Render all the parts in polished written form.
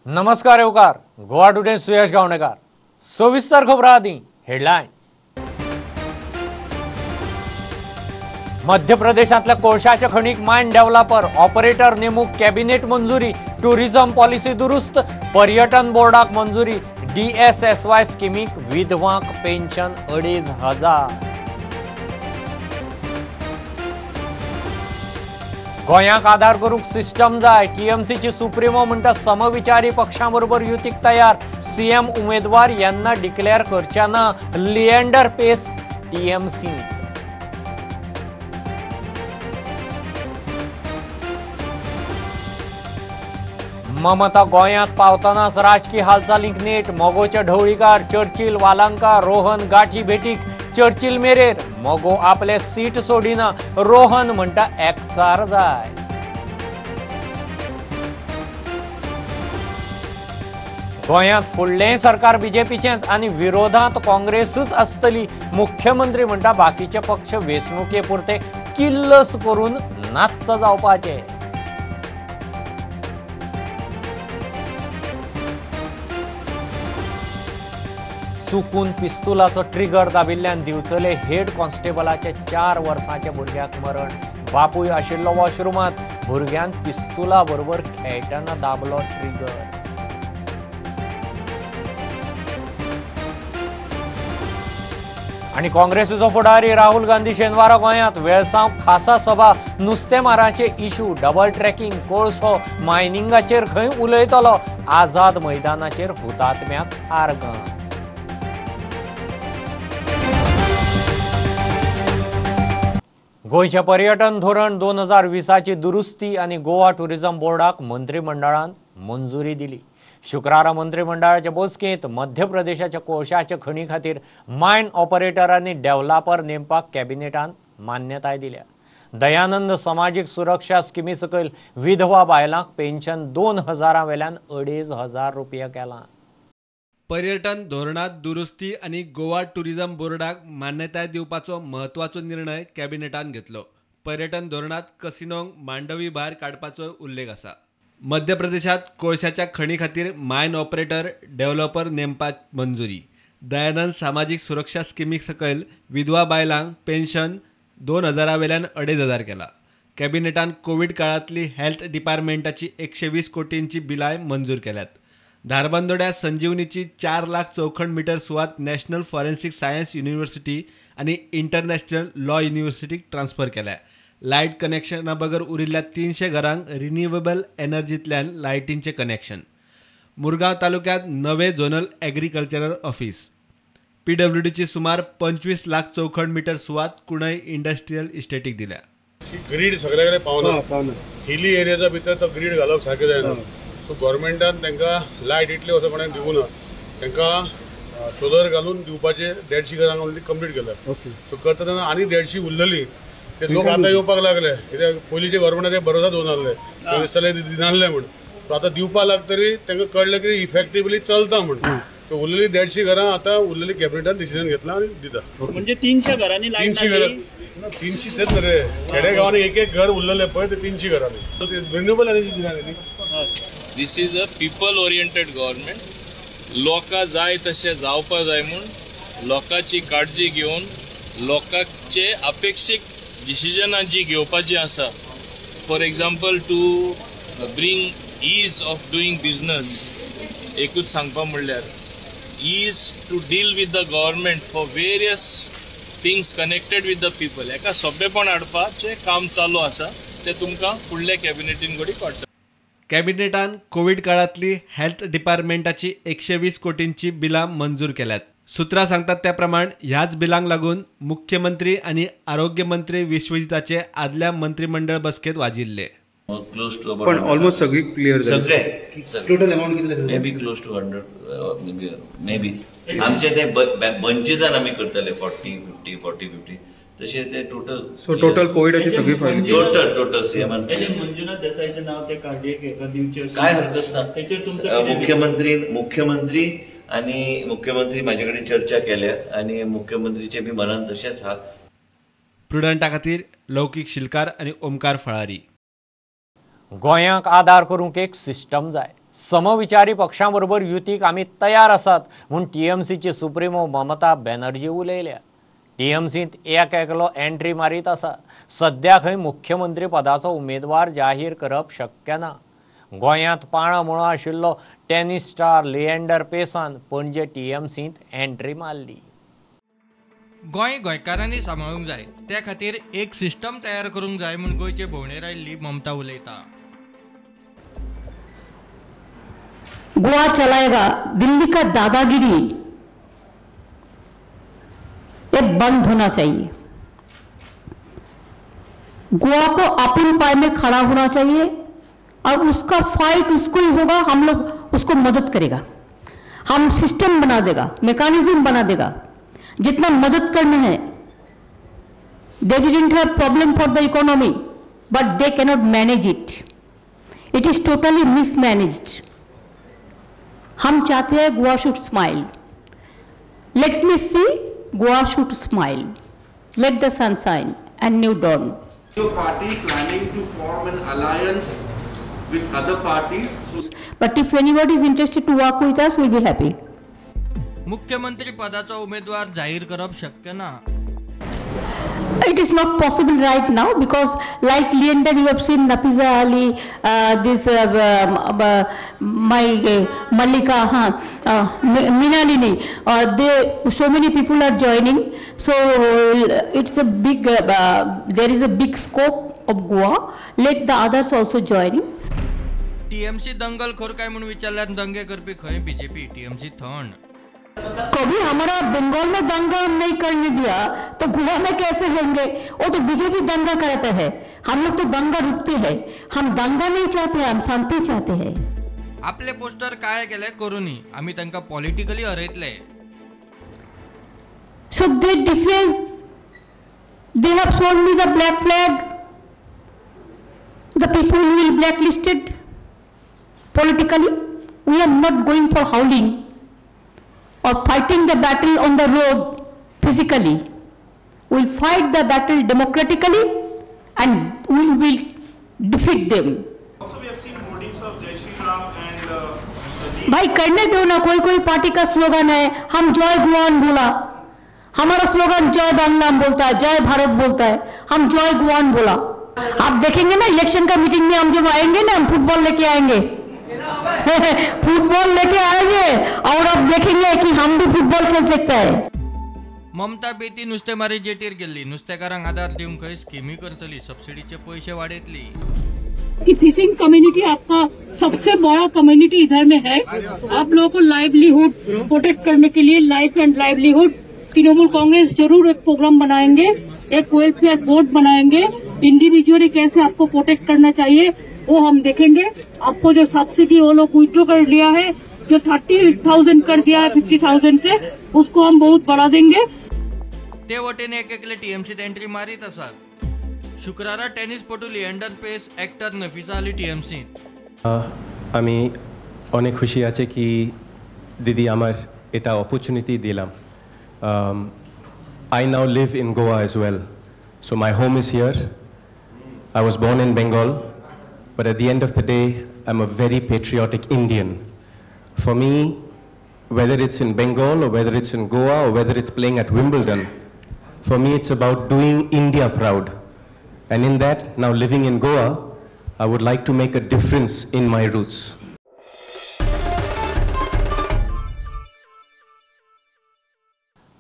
नमस्कार येवकार गोवा टुडे सुयश गावणेकर। सविस्तर खबरां आदी हेडलायन्स। मध्य प्रदेशांतल्या कोळशाच्या खणीक मायन डेव्हलपर ऑपरेटर नेमूक कॅबिनेट मंजुरी, टुरिझम पॉलिसी दुरुस्त, पर्यटन बोर्डाक मंजुरी, डीएसएसवाय स्किमीक विधवांक पेन्शन 2500। गोंयाक आधार करूंक सिस्टम जाय, टीएमसीची सुप्रीमो म्हणटा समविचारी पक्षां बरोबर युतीक तयार, सीएम उमेदवार यांना डिक्लेअर करच्या ना, लिएंडर पेस टीएमसी। ममता गोंयांत पावतनाच राजकी हालचालींक नेट, मगोचे ढवळीकार, चर्चिल वालांकार, रोहन गाठी भेटीक चर्चिल मेरेर, मगो आपले सीट सोडिना, रोहन म्हणटा एकचार जाय। गोंयांत फुडलें सरकार बीजेपीचेंच आनी विरोधांत काँग्रेसूच आसतली, मुख्यमंत्री म्हणटा बाकीचे पक्ष वेंचणुके पुरते किल्लस करून नाच्च जावपाचे। चुकून पिस्तुलाचो ट्रिगर दाबिल्ल्यान दिवचले हेड कॉन्स्टेबलाचे 4 वर्सांच्या भुरग्याक मरण, बापूय आशिल्लो वॉशरुमांत, भुरग्यान पिस्तुला बरोबर खेळटना दाबलो ट्रिगर। आनी काँग्रेसीचो फुडारी राहुल गांधी शेनवारा गोंयांत, वेळसांव खासा सभा, नुस्तेमारांचे इशू, डबल ट्रॅकिंग, कोळसो, मायनिंगाचेर खंय उलयतलो, आझाद मैदानाचेर हुतात्म्याक आर्गां। गोंयचें पर्यटन धोरण 2020ची दुरुस्ती आनी गोवा टुरिझम बोर्डाक मंत्रिमंडळान मंजुरी दिली। शुक्रारा मंत्रिमंडळाचे बसकेंत मध्य प्रदेशाच्या कोळशाच्या खणी खातीर मायन ऑपरेटर आनी डेव्हलपर नेमपाक कॅबिनेटान मान्यताय दिल्या। दयानंद समाजीक सुरक्षा स्किमी सकयल विधवा बायलांक पेन्शन 2000 वेल्यान 2500 रुपया केलां। पर्यटन धोरणात दुरुस्ती आनी गोवा टुरिझम बोर्डाक मान्यताय दिवपाचो म्हत्वाचो निर्णय कॅबिनेटान घेतलो। पर्यटन धोरणात कसिनोंक मांडवी भायर काडपाचो उल्लेख आसा। मध्य प्रदेशात कोळशाच्या खणी खातीर मायन ऑपरेटर डेव्हलपर नेमपाक मंजुरी, दयानंद सामाजीक सुरक्षा स्किमी सकयल विधवा बायलांक पेन्शन 2000 वेल्यान 2500 केला। कॅबिनेटान कोवीड काळांतली हेल्थ डिपार्टमेंटाची 120 कोटींची बिलाय मंजूर केल्यात। धारबांदोड्या संजीवनीची 4 लाख चौखण मीटर सुवात नॅशनल फॉरेन्सिक सायन्स युनिव्हर्सिटी आणि इंटरनॅशनल लॉ युनिव्हर्सिटीक ट्रान्सफर केल्या। लायट कनेक्शना बगर उरिल्ल्या 300 घरांक रिन्युएबल एनर्जींतल्यान लायटींचे कनेक्शन। मुरगांव तालुक्यात नवे झोनल ॲग्रिकल्चरल ऑफिस। पीडब्ल्यूडीची सुमार 25 लाख चौखण मीटर सुवात कुणय इंडस्ट्रियल इस्टेटीक दिल्या। ग्रीड सगळे कडेन पावना, हिली एरियाच्या भितर तो ग्रीड घालप सारकें जायना। सो गव्हर्मेंटान तांकां लायट इतले वर्सां कोणाक दिवंक ना, तांकां सोलर घालून दिवपाचे 150 घरांक ऑलरेडी कंप्लीट केल्या। सो करता तेन्ना आनी 150 उरलेली ते लोक आतां येवपाक लागले, कित्याक पयलींचे गव्हर्मेंटाचे भरोसा दवरून आहले, ते दिसताले दिनासले म्हूण। सो आतां दिवपाक लागतरी तांकां कळ्ळें की इफेक्टिवली चलता म्हूण। सो उरलेली 150 घरां आतां उरलेली कॅबिनेटान डिसिजन घेतला आनी दिता। म्हणजे 300 घरांनी लायट, 300 घरां, 300 तेच रे खेडे गांवांनी एक एक घर उरलेलें पळय ते 300 घरांनी रिन्युएबल एनर्जी दिना न्ही। This is a people oriented government. लोकां जाय तशें जावपा जाय म्हूण लोकांची काळजी घेवन लोकांचे अपेक्षीक डिसिजनां जी घेवपाची आसा, for example to bring ease of doing business, एकूच सांगपा म्हणल्यार ease to deal with the government for various things connected with the people, हेका सोंपेपण हाडपाचें काम चालू आसा, तें तुमकां फुडल्या कॅबिनेटीन घडी कळटलें। कॅबिनेटान कोवीड काळांतली हेल्थ डिपार्टमेंटाची 120 कोटींची बिलां मंजूर केल्यात। सूत्रां सांगतात त्या प्रमाण ह्याच बिलांक लागून मुख्यमंत्री आनी आरोग्य मंत्री विश्वजिताचे आदल्या मंत्रिमंडळ बसकेत वाजिल्ले। पण ऑलमोस्ट सगळी क्लियर सगळे टोटल अमाऊंट कितले maybe close to 100 maybe. आमचे ते बंचेसान आमी करतले 40 50 40 50 तशे ते टोटल। सो टोटल कोविडाची सगळी file total total CM Manjunath देसाईचे नाव ते कार्डियक हेका दिवचे, काय हरकत ना। मुख्यमंत्री आणि मुख्यमंत्री माझे कडेन चर्चा केल्या आणि मुख्यमंत्रीचे बी मनान तशेंच हा। प्रुडंटा खातीर लौकीक शिलकार आणि ओमकार फळारी। गोंयांक आदार करूंक एक सिस्टम जाय। समविचारी पक्षां बरोबर युतीक आमी तयार आसात म्हूण टीएमसीची सुप्रिमो ममता बॅनर्जी उलयल्या. टीएमसींत एक एकलो एंट्री मारीत आसा. सद्या खंय मुख्यमंत्री पदाचो उमेदवार जाहीर करप शक्य ना. गोंयांत पाळां मुळां आशिल्लो टेनिस स्टार लिएंडर पेसान पणजे टीएमसींत एंट्री मारली. गोंय गोंयकारांनी सांबाळूंक जाय, त्या खातीर एक सिस्टम तयार करूंक जाय म्हूण गोंयचे भोंवडेर आयिल्ली ममता उलयता. गोवा चलाएगा, दिल्ली का दादागिरी ये बंद होना चाहिए. गोवा को अपन पाए में खड़ा होना चाहिए और उसका फाइट उसको ही होगा. हम लोग उसको मदद करेगा, हम सिस्टम बना देगा, मैकेनिज्म बना देगा. जितना मदद करना है, they didn't have problem for the economy but they cannot manage it. It is totally mismanaged. हम चाहते हैं Goa should smile. Let me see Goa should smile. Let the sunshine and new dawn. Your party planning to form an alliance with other parties? But if anybody is interested to work with us, we'll be happy. मुख्यमंत्री पदाचो उमेदवार जाहीर करप शक्य ना. It is not possible right now because like Leander, you have seen Nafisa Ali, this my Malika, Minalini, they, so many people are joining. So it's a big, there is a big scope of Goa. Let the others also joining. TMC दंगलखोर काय म्हणून विचारल्यार दंगे करपी खंय BJP, TMC थंड. कभी हमारा बंगाल में दंगा नहीं करने दिया तो गोवा में कैसे होंगे? वो तो बीजेपी दंगा कराता है, हम लोग तो दंगा रुकते हैं. हम दंगा नहीं चाहते हैं, हम शांति चाहते हैं. आपले पोस्टर काय केले करूनी आम्ही तांकां politically हरयतले. So they defence, they have shown me the black flag. The people will blacklisted politically. We are not going for howling or fighting the battle on the road physically. We'll fight the battle democratically and we will defeat them. Also we have seen hoardings of Jai Shri Ram and भाई करने दो ना. कोई कोई party का slogan है हम जय Guan बोला. हमारा slogan जय बांग्ला बोलता है, जय भारत बोलता है, हम जय गुआन बोला. आप देखेंगे ना इलेक्शन का मीटिंग में हम जब आएंगे ना, हम फुटबॉल लेके आएंगे. फुटबॉल लेके आएंगे और आप देखेंगे कि हम भी फुटबॉल खेल सकते हैं. ममता बेती नुस्तेमारी जेटीर गेल्ली, नुस्तेकारांक आधार दिवंक खंय स्किमी करतली, सबसिडीचे पैसे वाडयतली. कि फिशिंग कम्युनिटी आपका सबसे बड़ा कम्युनिटी इधर में है. आप लोगों को लाइवलीहुड प्रोटेक्ट करने के लिए life and livelihood Trinamool Congress जरूर एक प्रोग्राम बनाएंगे, एक वेलफेयर बोर्ड बनाएंगे. इंडिविजुअली कैसे आपको प्रोटेक्ट करना चाहिए वो हम देखेंगे. आपको जो सब्सिडी वो लोग विड्रॉ कर लिया है, जो 30,000 कर दिया है 50,000 से, उसको हम बहुत बढ़ा देंगे. ते वटेन एक एकले टीएमसीत एंट्री मारीत आसात. शुक्रारा टेनिसपटू लिएंडर पेस, एक्टर नफिसा अली टीएमसीत. আমি অনেক খুশি আছে কি দিদি আমার এটা অপরচুনিটি দিলাম. I now live in Goa as well. So my home is here. I was born in Bengal, but at the end of the day, I'm a very patriotic Indian. For me, whether it's in Bengal or whether it's in Goa or whether it's playing at Wimbledon, for me it's about doing India proud. And in that, now living in Goa, I would like to make a difference in my roots.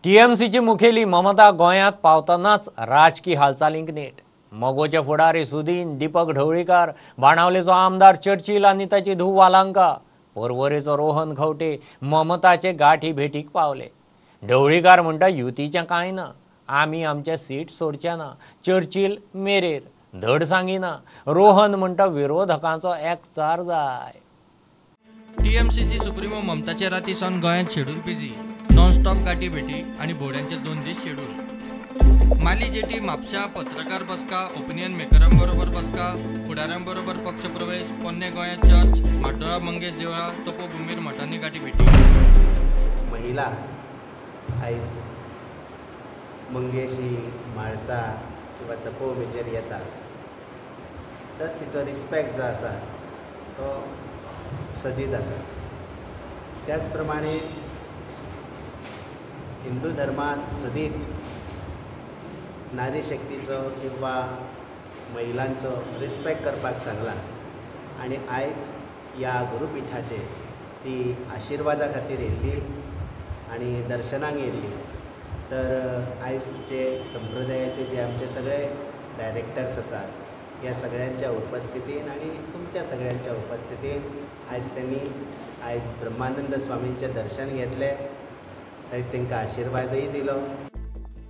टीएमसीची मुखेली ममता गोंयांत पावतनाच राजकी हालचालींक नेट. मगोचे फुडारी सुदीन, दीपक ढवळीकार, बाणावलेचो आमदार Churchill आनी ताची धूव वालांका, पर्वरेचो रोहन खंवटे ममताचे गाठी भेटीक पावले. ढवळीकार म्हणटा युतीचें कांय ना, आमी आमचे सीट सोडचे ना. चर्चिल मेरेर धड सांगिना. रोहन म्हणटा विरोधकांचो एकचार जाय. टीएमसीची सुप्रिमो ममताचे राती सावन गोंयांत शेड्यूल बिजी, नॉनस्टॉप गाठी भेटी आनी भोवड्यांचे 2 दीस शेड्यूल. माली जेटी म्हापशा पत्रकार बसका, ओपिनियन मेकरां बरोबर बसका, फुडाऱ्यां बरोबर पक्ष प्रवेश, पोन्ने गोंयांत चर्च, म्हाड्डोळा मंगेश देवळा, तपोभूमीर मठांनी गाठी भेटी. महिला आयज मंगेशी, म्हाळसा किंवा तपोभूमीचेर येता तर तिचो रिस्पेक्ट जो आसा तो सदीत आसा. त्याच प्रमाणे हिंदू धर्मांत सदीत नारी शक्तीचो किंवा महिलांचो रिस्पेक्ट करपाक सांगला आनी आयज ह्या गुरुपिठाचेर ती आशिर्वादा खातीर येयल्ली आनी दर्शनाक येयल्ली. तर आयज जे संप्रदायाचे जे आमचे सगळे डायरेक्टर्स आसात ह्या सगळ्यांच्या उपस्थितीन आनी तुमच्या सगळ्यांच्या उपस्थितीन आयज त्यांनी आयज ब्रह्मानंद स्वामींचें दर्शन घेतलें, थंय तांकां आशिर्वादय दिलो.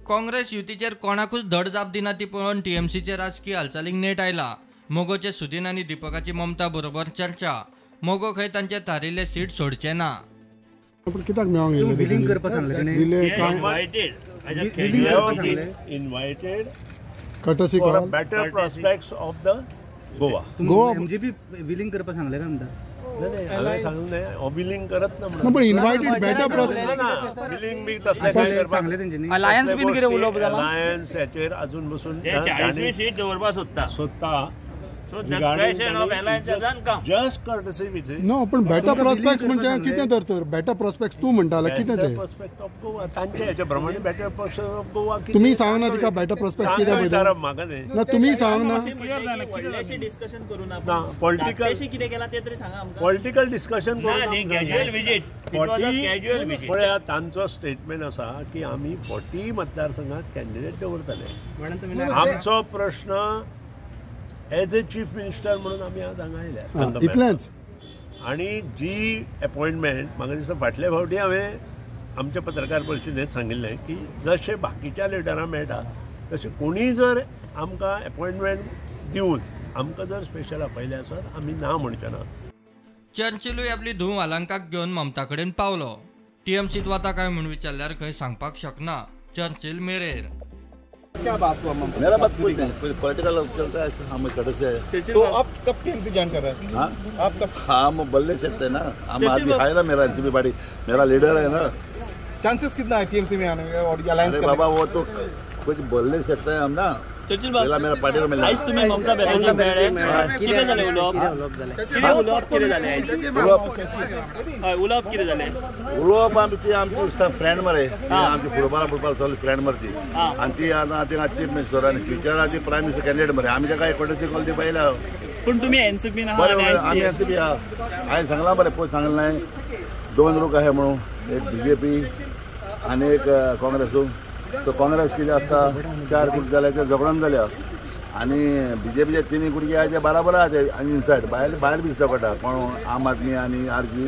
काँग्रेस युतीचेर कोणाकूच धड जाप दिना ती पळोवन टीएमसीचे राजकीय हालचालींक नेट आयला. मगोचे सुदीन आनी दीपकाची ममता बरोबर चर्चा. मगो खंय तांचे थारिल्ले सीट सोडचे ना. कित्याक मेळोंक येयल्ले? विलींग करपाक सांगलें. Invited courtesy for better prospects of the Goa. Goa MGP willing करपाक सांगलें काय म्हणटा? हांवें सांगलें विलींग करत ना म्हणून. पण इन्व्हायटेड बेटर प्रॉस्पेक्ट विलींग बी तसलें कांय करपाक सांगलें तेंच्यांनी. अलायन्स बीन कितें उलोवप जालां? अलायन्स हेचेर अजून बसून 40 सीट दवरपाक सोदता सोदता. So the question of alliance doesn't come. Just courtesy visit. No, पण बेटर प्रॉस्पेक्ट्स म्हणजे कितें तर बेटर प्रॉस्पेक्ट्स तूं म्हणटालो कितें ते? प्रॉस्पेक्ट ऑफ गोवा तांचे हेच्या प्रमाणे बेटर प्रॉस्पेक्ट ऑफ गोवा. तुमी सांग ना तिका बेटर प्रॉस्पेक्ट्स कितें पळय म्हाका न्ही ना, तुमी सांग ना. व्हडलेशें डिस्कशन करू ना, पॉलिटिकल कितें केलां तें तरी सांगा आमकां. पॉलिटिकल डिस्कशन करू कॅज्युअल विजीट. 40 पळया तांचो स्टेटमेंट आसा की आमी 40 मतदारसंघात कॅन्डिडेट दवरतले. आमचो प्रश्न एज ए चीफ मिनिस्टर म्हणून आमी आज हांगा आयल्या इतलेंच. आनी जी अपॉयंटमेंट म्हाका दिसता फाटल्या फावटी हांवें आमच्या पत्रकार परिशदेंत सांगिल्लें की जशें बाकीच्या लिडरांक मेळटा तशें कोणीय जर आमकां अपॉयंटमेंट दिवन आमकां जर स्पेशल आपयलें आसत आमी ना म्हणचे ना. चर्चिलूय आपली धूव आलंकाक घेवन ममता कडेन पावलो. टीएमसीत वता काय म्हूण विचारल्यार खंय सांगपाक शकना. चर्चिल मेरेर क्या बात हुआ ममता? मेरा बात कुछ नहीं, पॉलिटिकल चलता है, हम कट से है। तो आप कब टीएमसी ज्वाइन कर रहे हैं? हाँ, आप कब? हम बोल नहीं सकते ना, हम आदमी है ना, मेरा एनसीपी पार्टी मेरा लीडर है ना। चांसेस कितना है टीएमसी में आने का और अलायंस? अरे बाबा वो तो कुछ बोल नहीं सकते हैं हम ना। मेरा मेरा पार्टी को मिलना। आयज तुम्ही ममता बॅनर्जी मेळ्ळे, कितें जालें उलोवप? कितें उलोवप कितें जालें? हय, उलोवप कितें जालें? उलोवप आमी ती आमची फ्रेंड मरे, आमची फुटबॉला फुटबॉल चल फ्रेंड मरे ती, आनी ती आतां ती चीफ मिनिस्टर आनी फ्युचराक ती प्रायम मिनिस्टर कॅन्डिडेट मरे. आमी ताका कॉटेसी कॉल दिवपा येयल्या. पूण तुमी एनसीपी ना? बरें, आमी एनसीपी आहा. हांवें सांगलां बरें, पळय सांगलें नाय, 2 लोक आहाय म्हणून, एक बीजेपी आनी एक काँग्रेस. तो काँग्रेस कितें आसता 4 कोटी जाल्यार ते झगडोन जाल्या आनी बीजेपीचे 3 कोटी आहा ते बराबर आहा ते, आनी इनसायड भायर भायर बी झगडटा कोण आम आदमी आनी आरजी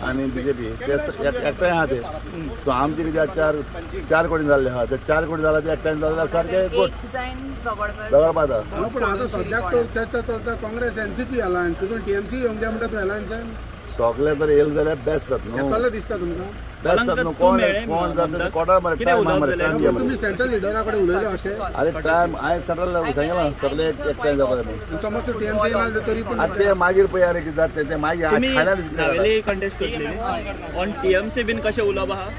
आनी बीजेपी ते एकठांय आहा ते. सो आमचे कितें 4 कोटी जाल्ले आहा ते 4 कोटी जाल्यार ते एकठांय जाल्यार सारके झगडपा जाता. पूण आतां सद्याक तो चर्चा चलता काँग्रेस एनसीपी अलायन्स, तितून टीएमसी येवंक जाय म्हणटा तूं अलायन्सान? सगळे जर येयले जाल्यार बेस्ट जाता न्हू. येतले दिसता तुमकां? बेस्ट जाता न्हू. कोण कोण जाता कोणा मरे टायम मरे टायम दिया मरे. तुमी सेंट्रल लिडरा कडेन उलयले अशें? अरे टायम हांवें सेंट्रल सांगलां सगळे एकठांय जावपा जाय म्हणून. समज टीएमसी ना तरी पूण आतां ते मागीर पळय आरे कितें जाता तें मागीर खायना नावेली कंटेस्ट करतली ऑन टीएमसी बीन कशें उलोवप आहा?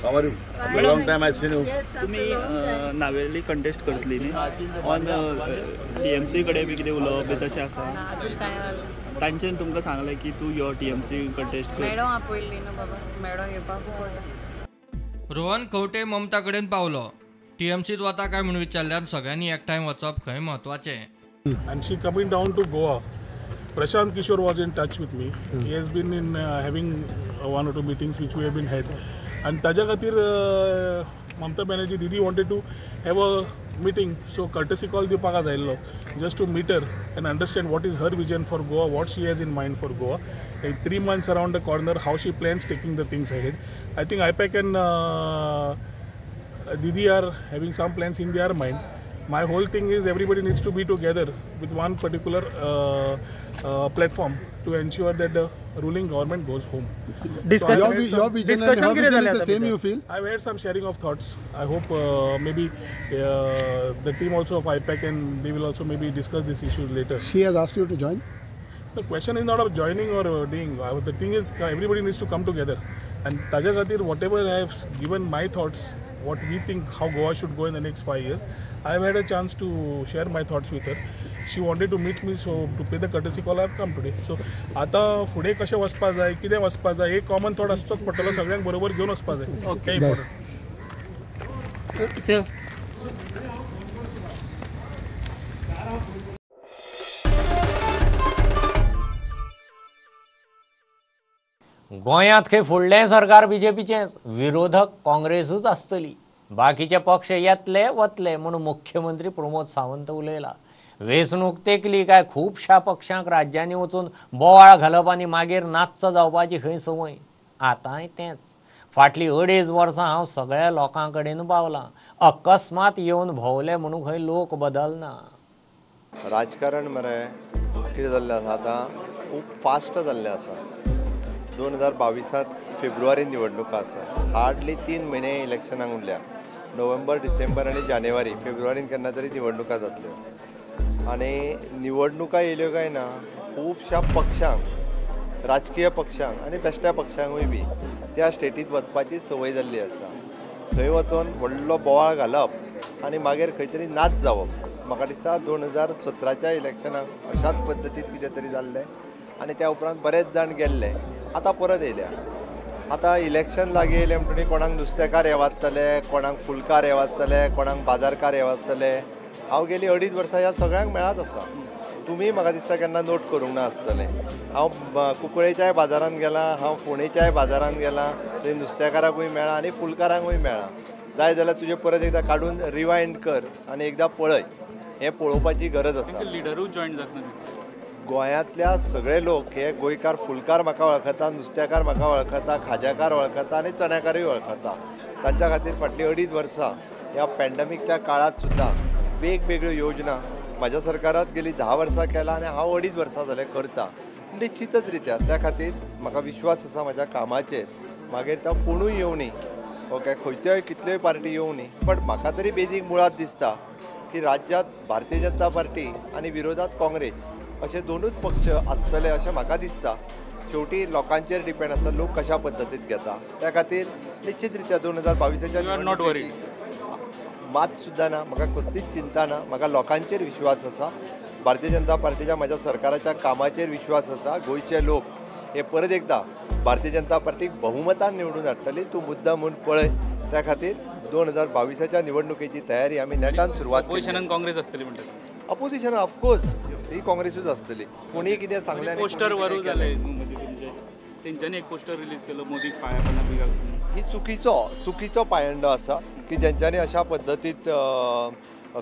How are you? After a long time I seen you. तुम्ही नावेली कंटेस्ट करतली न्ही ऑन टीएमसी कडेन बी कितें उलोवप बी तशें आसा? तांच्यान तुमकां सांगलें की तूं यो टीएमसी कंटेस्ट कर? मॅडम आपयल्ली न्हू बाबा, मॅडम येवपाक पडटा. रोहन खंवटे ममता कडेन पावलो. टीएमसीत वता काय म्हूण विचारल्यार सगळ्यांनी एकठांय वचप खंय म्हत्वाचें. And she coming down to Goa. Prashant Kishor was in touch with me. He has been in having 1 or 2 meetings which we have been had. And ताज्या खातीर Mamata Banerjee didi wanted to have a meeting, so courtesy call दिवपाक जायल्लो just to meet her and understand what is her vision for Goa, what she has in mind for Goa. Like 3 months around the corner, how she plans taking the things ahead. I think IPAC and didi are having some plans in their mind. My whole thing is everybody needs to be together with one particular platform to ensure that the ruling government goes home. Discussion, so your vision and her vision is the same, you feel? I've had some sharing of thoughts. I hope maybe the team also of IPAC and they will also maybe discuss these issues later. She has asked you to join? The question is not of joining or doing. The thing is everybody needs to come together. And taja khatir whatever I have given my thoughts what we think how Goa should go in the next 5 years. I have had a chance to share my thoughts with her. She wanted to meet me, so to pay the courtesy call I have come today. So आतां फुडें कशें वचपा जाय, कितें वचपा जाय, एक common thought आसचोच पडटलो, सगळ्यांक बरोबर घेवन वचपा जाय. ओके. गोंयांत खंय फुडलें सरकार बीजेपीचेंच, विरोधक काँग्रेसूच आसतली, बाकीचे पक्ष येतले वतले म्हूण मुख्यमंत्री प्रमोद सावंत उलयला. वेंचणूक तेंकली काय खुबश्या पक्षांक राज्यांनी वचून बोवाळ घालप आनी मागीर नाच्च जावपाची खंय संवय. आतांय तेंच. फाटलीं 2.5 वर्सां हांव सगळ्या लोकां कडेन पावलां, अकस्मात येवन भोंवले म्हणून खंय लोक बदलना. राजकारण मरे कितें जाल्लें आसा आतां खूब फास्ट जाल्लें आसा. 2022 फेब्रुवारी निवडणुका आसा, हार्डली 3 म्हयने इलेक्शनाक उरल्या. नोव्हेंबर, डिसेंबर आनी जानेवारी, फेब्रुवारीन केन्ना तरी निवडणुका जातल्यो. आनी निवडणुका येयल्यो काय ना खुबश्या पक्षांक, राजकीय पक्षांक आनी बेश्ट्या पक्षांकूय बी त्या स्टेटींत वचपाची संवय जाल्ली आसा. थंय वचून व्हडलो बोवाळ घालप आनी मागीर खंय तरी नाच जावप. म्हाका दिसता 2017च्या इलेक्शनाक अशाच पद्दतीन कितें तरी जाल्लें आनी त्या उपरांत बरेच जाण गेल्ले, आतां परत येयल्या. आतां इलेक्शन लागीं येयलें म्हणटकीर कोणाक नुस्तेकार येवातले, कोणाक फुलकार येवातले, कोणाक बाजारकार येवातले. हांव गेली 2.5 वर्सां ह्या सगळ्यांक मेळत आसा. तुमी म्हाका दिसता केन्ना नोट करूंक ना आसतलें. हांव कुंकळेच्याय बाजारांत गेलां, हांव फोंडेच्याय बाजारांत गेलां, थंय नुस्तेकाराकूय मेळ्ळां आनी फुलकारांकूय मेळ्ळां. जाय जाल्यार तुजें परत एकदां काडून रिवायंड कर आनी एकदां पळय. हें पळोवपाची गरज आसा. लिडरूय जॉयन जातना गोंयांतल्या सगळे लोक हे गोंयकार फुलकार म्हाका वळखता, नुस्तेकार म्हाका वळखता, खाज्याकार वळखता आनी चण्याकारूय वळखता. तांच्या खातीर फाटलीं 2.5 वर्सां ह्या पॅन्डेमिकच्या काळांत सुद्दां वेगवेगळ्यो योजना म्हाज्या सरकारांत गेली 10 वर्सां केला आनी हांव 2.5 वर्सां जालें करता. निश्चितच रित्या त्या खातीर म्हाका विश्वास आसा म्हाज्या कामाचेर. मागीर तो कोणूय येवनी, ओके, खंयच्योय कितल्योय पार्टी येवनी, बट म्हाका तरी बेजीक मुळांत दिसता की राज्यांत भारतीय जनता पार्टी आनी विरोधात काँग्रेस अशे दोनूच पक्ष आसतले अशें म्हाका दिसता. शेवटी लोकांचेर डिपेंड आसता लोक कशा पद्दतीन घेता. त्या खातीर निश्चित रित्या 2022च्या मात सुद्दां ना, म्हाका कसलीच चिंता ना. म्हाका लोकांचेर विश्वास आसा, भारतीय जनता पार्टीच्या म्हाज्या सरकाराच्या कामाचेर विश्वास आसा. गोंयचे लोक हे परत एकदां भारतीय जनता पार्टीक बहुमतान निवडून हाडटली. तूं मुद्दा म्हूण पळय. त्या खातीर 2022च्या निवडणुकेची तयारी आमी नेटान सुरवात केली. अपोजिशनान काँग्रेस आसतली म्हणटा? अपोजिशन ऑफकोर्स ही काँग्रेसूच आसतली. कोणीय कितें सांगलें पोस्टर वरू जालें तेंच्यांनी एक पोस्टर रिलीज केलो मोदी पांया पडना बी घालून. ही चुकीचो पायंडो आसा की जेंच्यांनी अशा पद्दतीत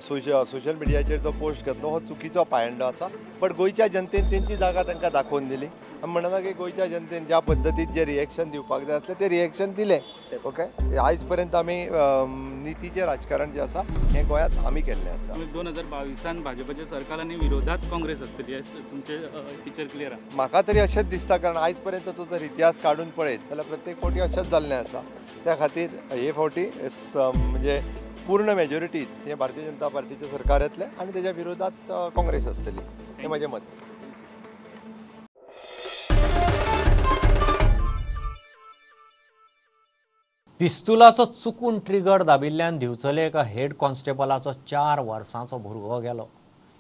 सोशल मिडियाचेर तो पोस्ट घेतलो हो चुकीचो पायंडो आसा. बट गोंयच्या जनतेन तेंची जागा तांकां दाखोवन दिली. आमी म्हणना की गोंयच्या जनतेन ज्या पद्दतीन जें रिएक्शन दिवपाक जाय आसलें तें रिएक्शन दिलें. ओके, आयज पर्यंत आमी नितीचें राजकारण जें आसा हें गोंयांत आमी केल्लें आसा. 2022 भाजपाचें सरकार आनी विरोधात काँग्रेस आसतली तुमचें पिक्चर क्लियर आसा? म्हाका तरी अशेंच दिसता, कारण आयज पर्यंत तो जर इतिहास काडून पळयत जाल्यार प्रत्येक फावटी अशेंच जाल्लें आसा. त्या खातीर हे फावटी म्हणजे पूर्ण मेजॉरिटीत हें भारतीय जनता पार्टीचें सरकार येतलें आनी तेज्या विरोधात काँग्रेस आसतली, हें म्हजें मत. पिस्तुलाचो चुकून ट्रिगर दाबिल्ल्यान दिवचले एका हेड कॉन्स्टेबलाचो 4 वर्सांचो भुरगो गेलो.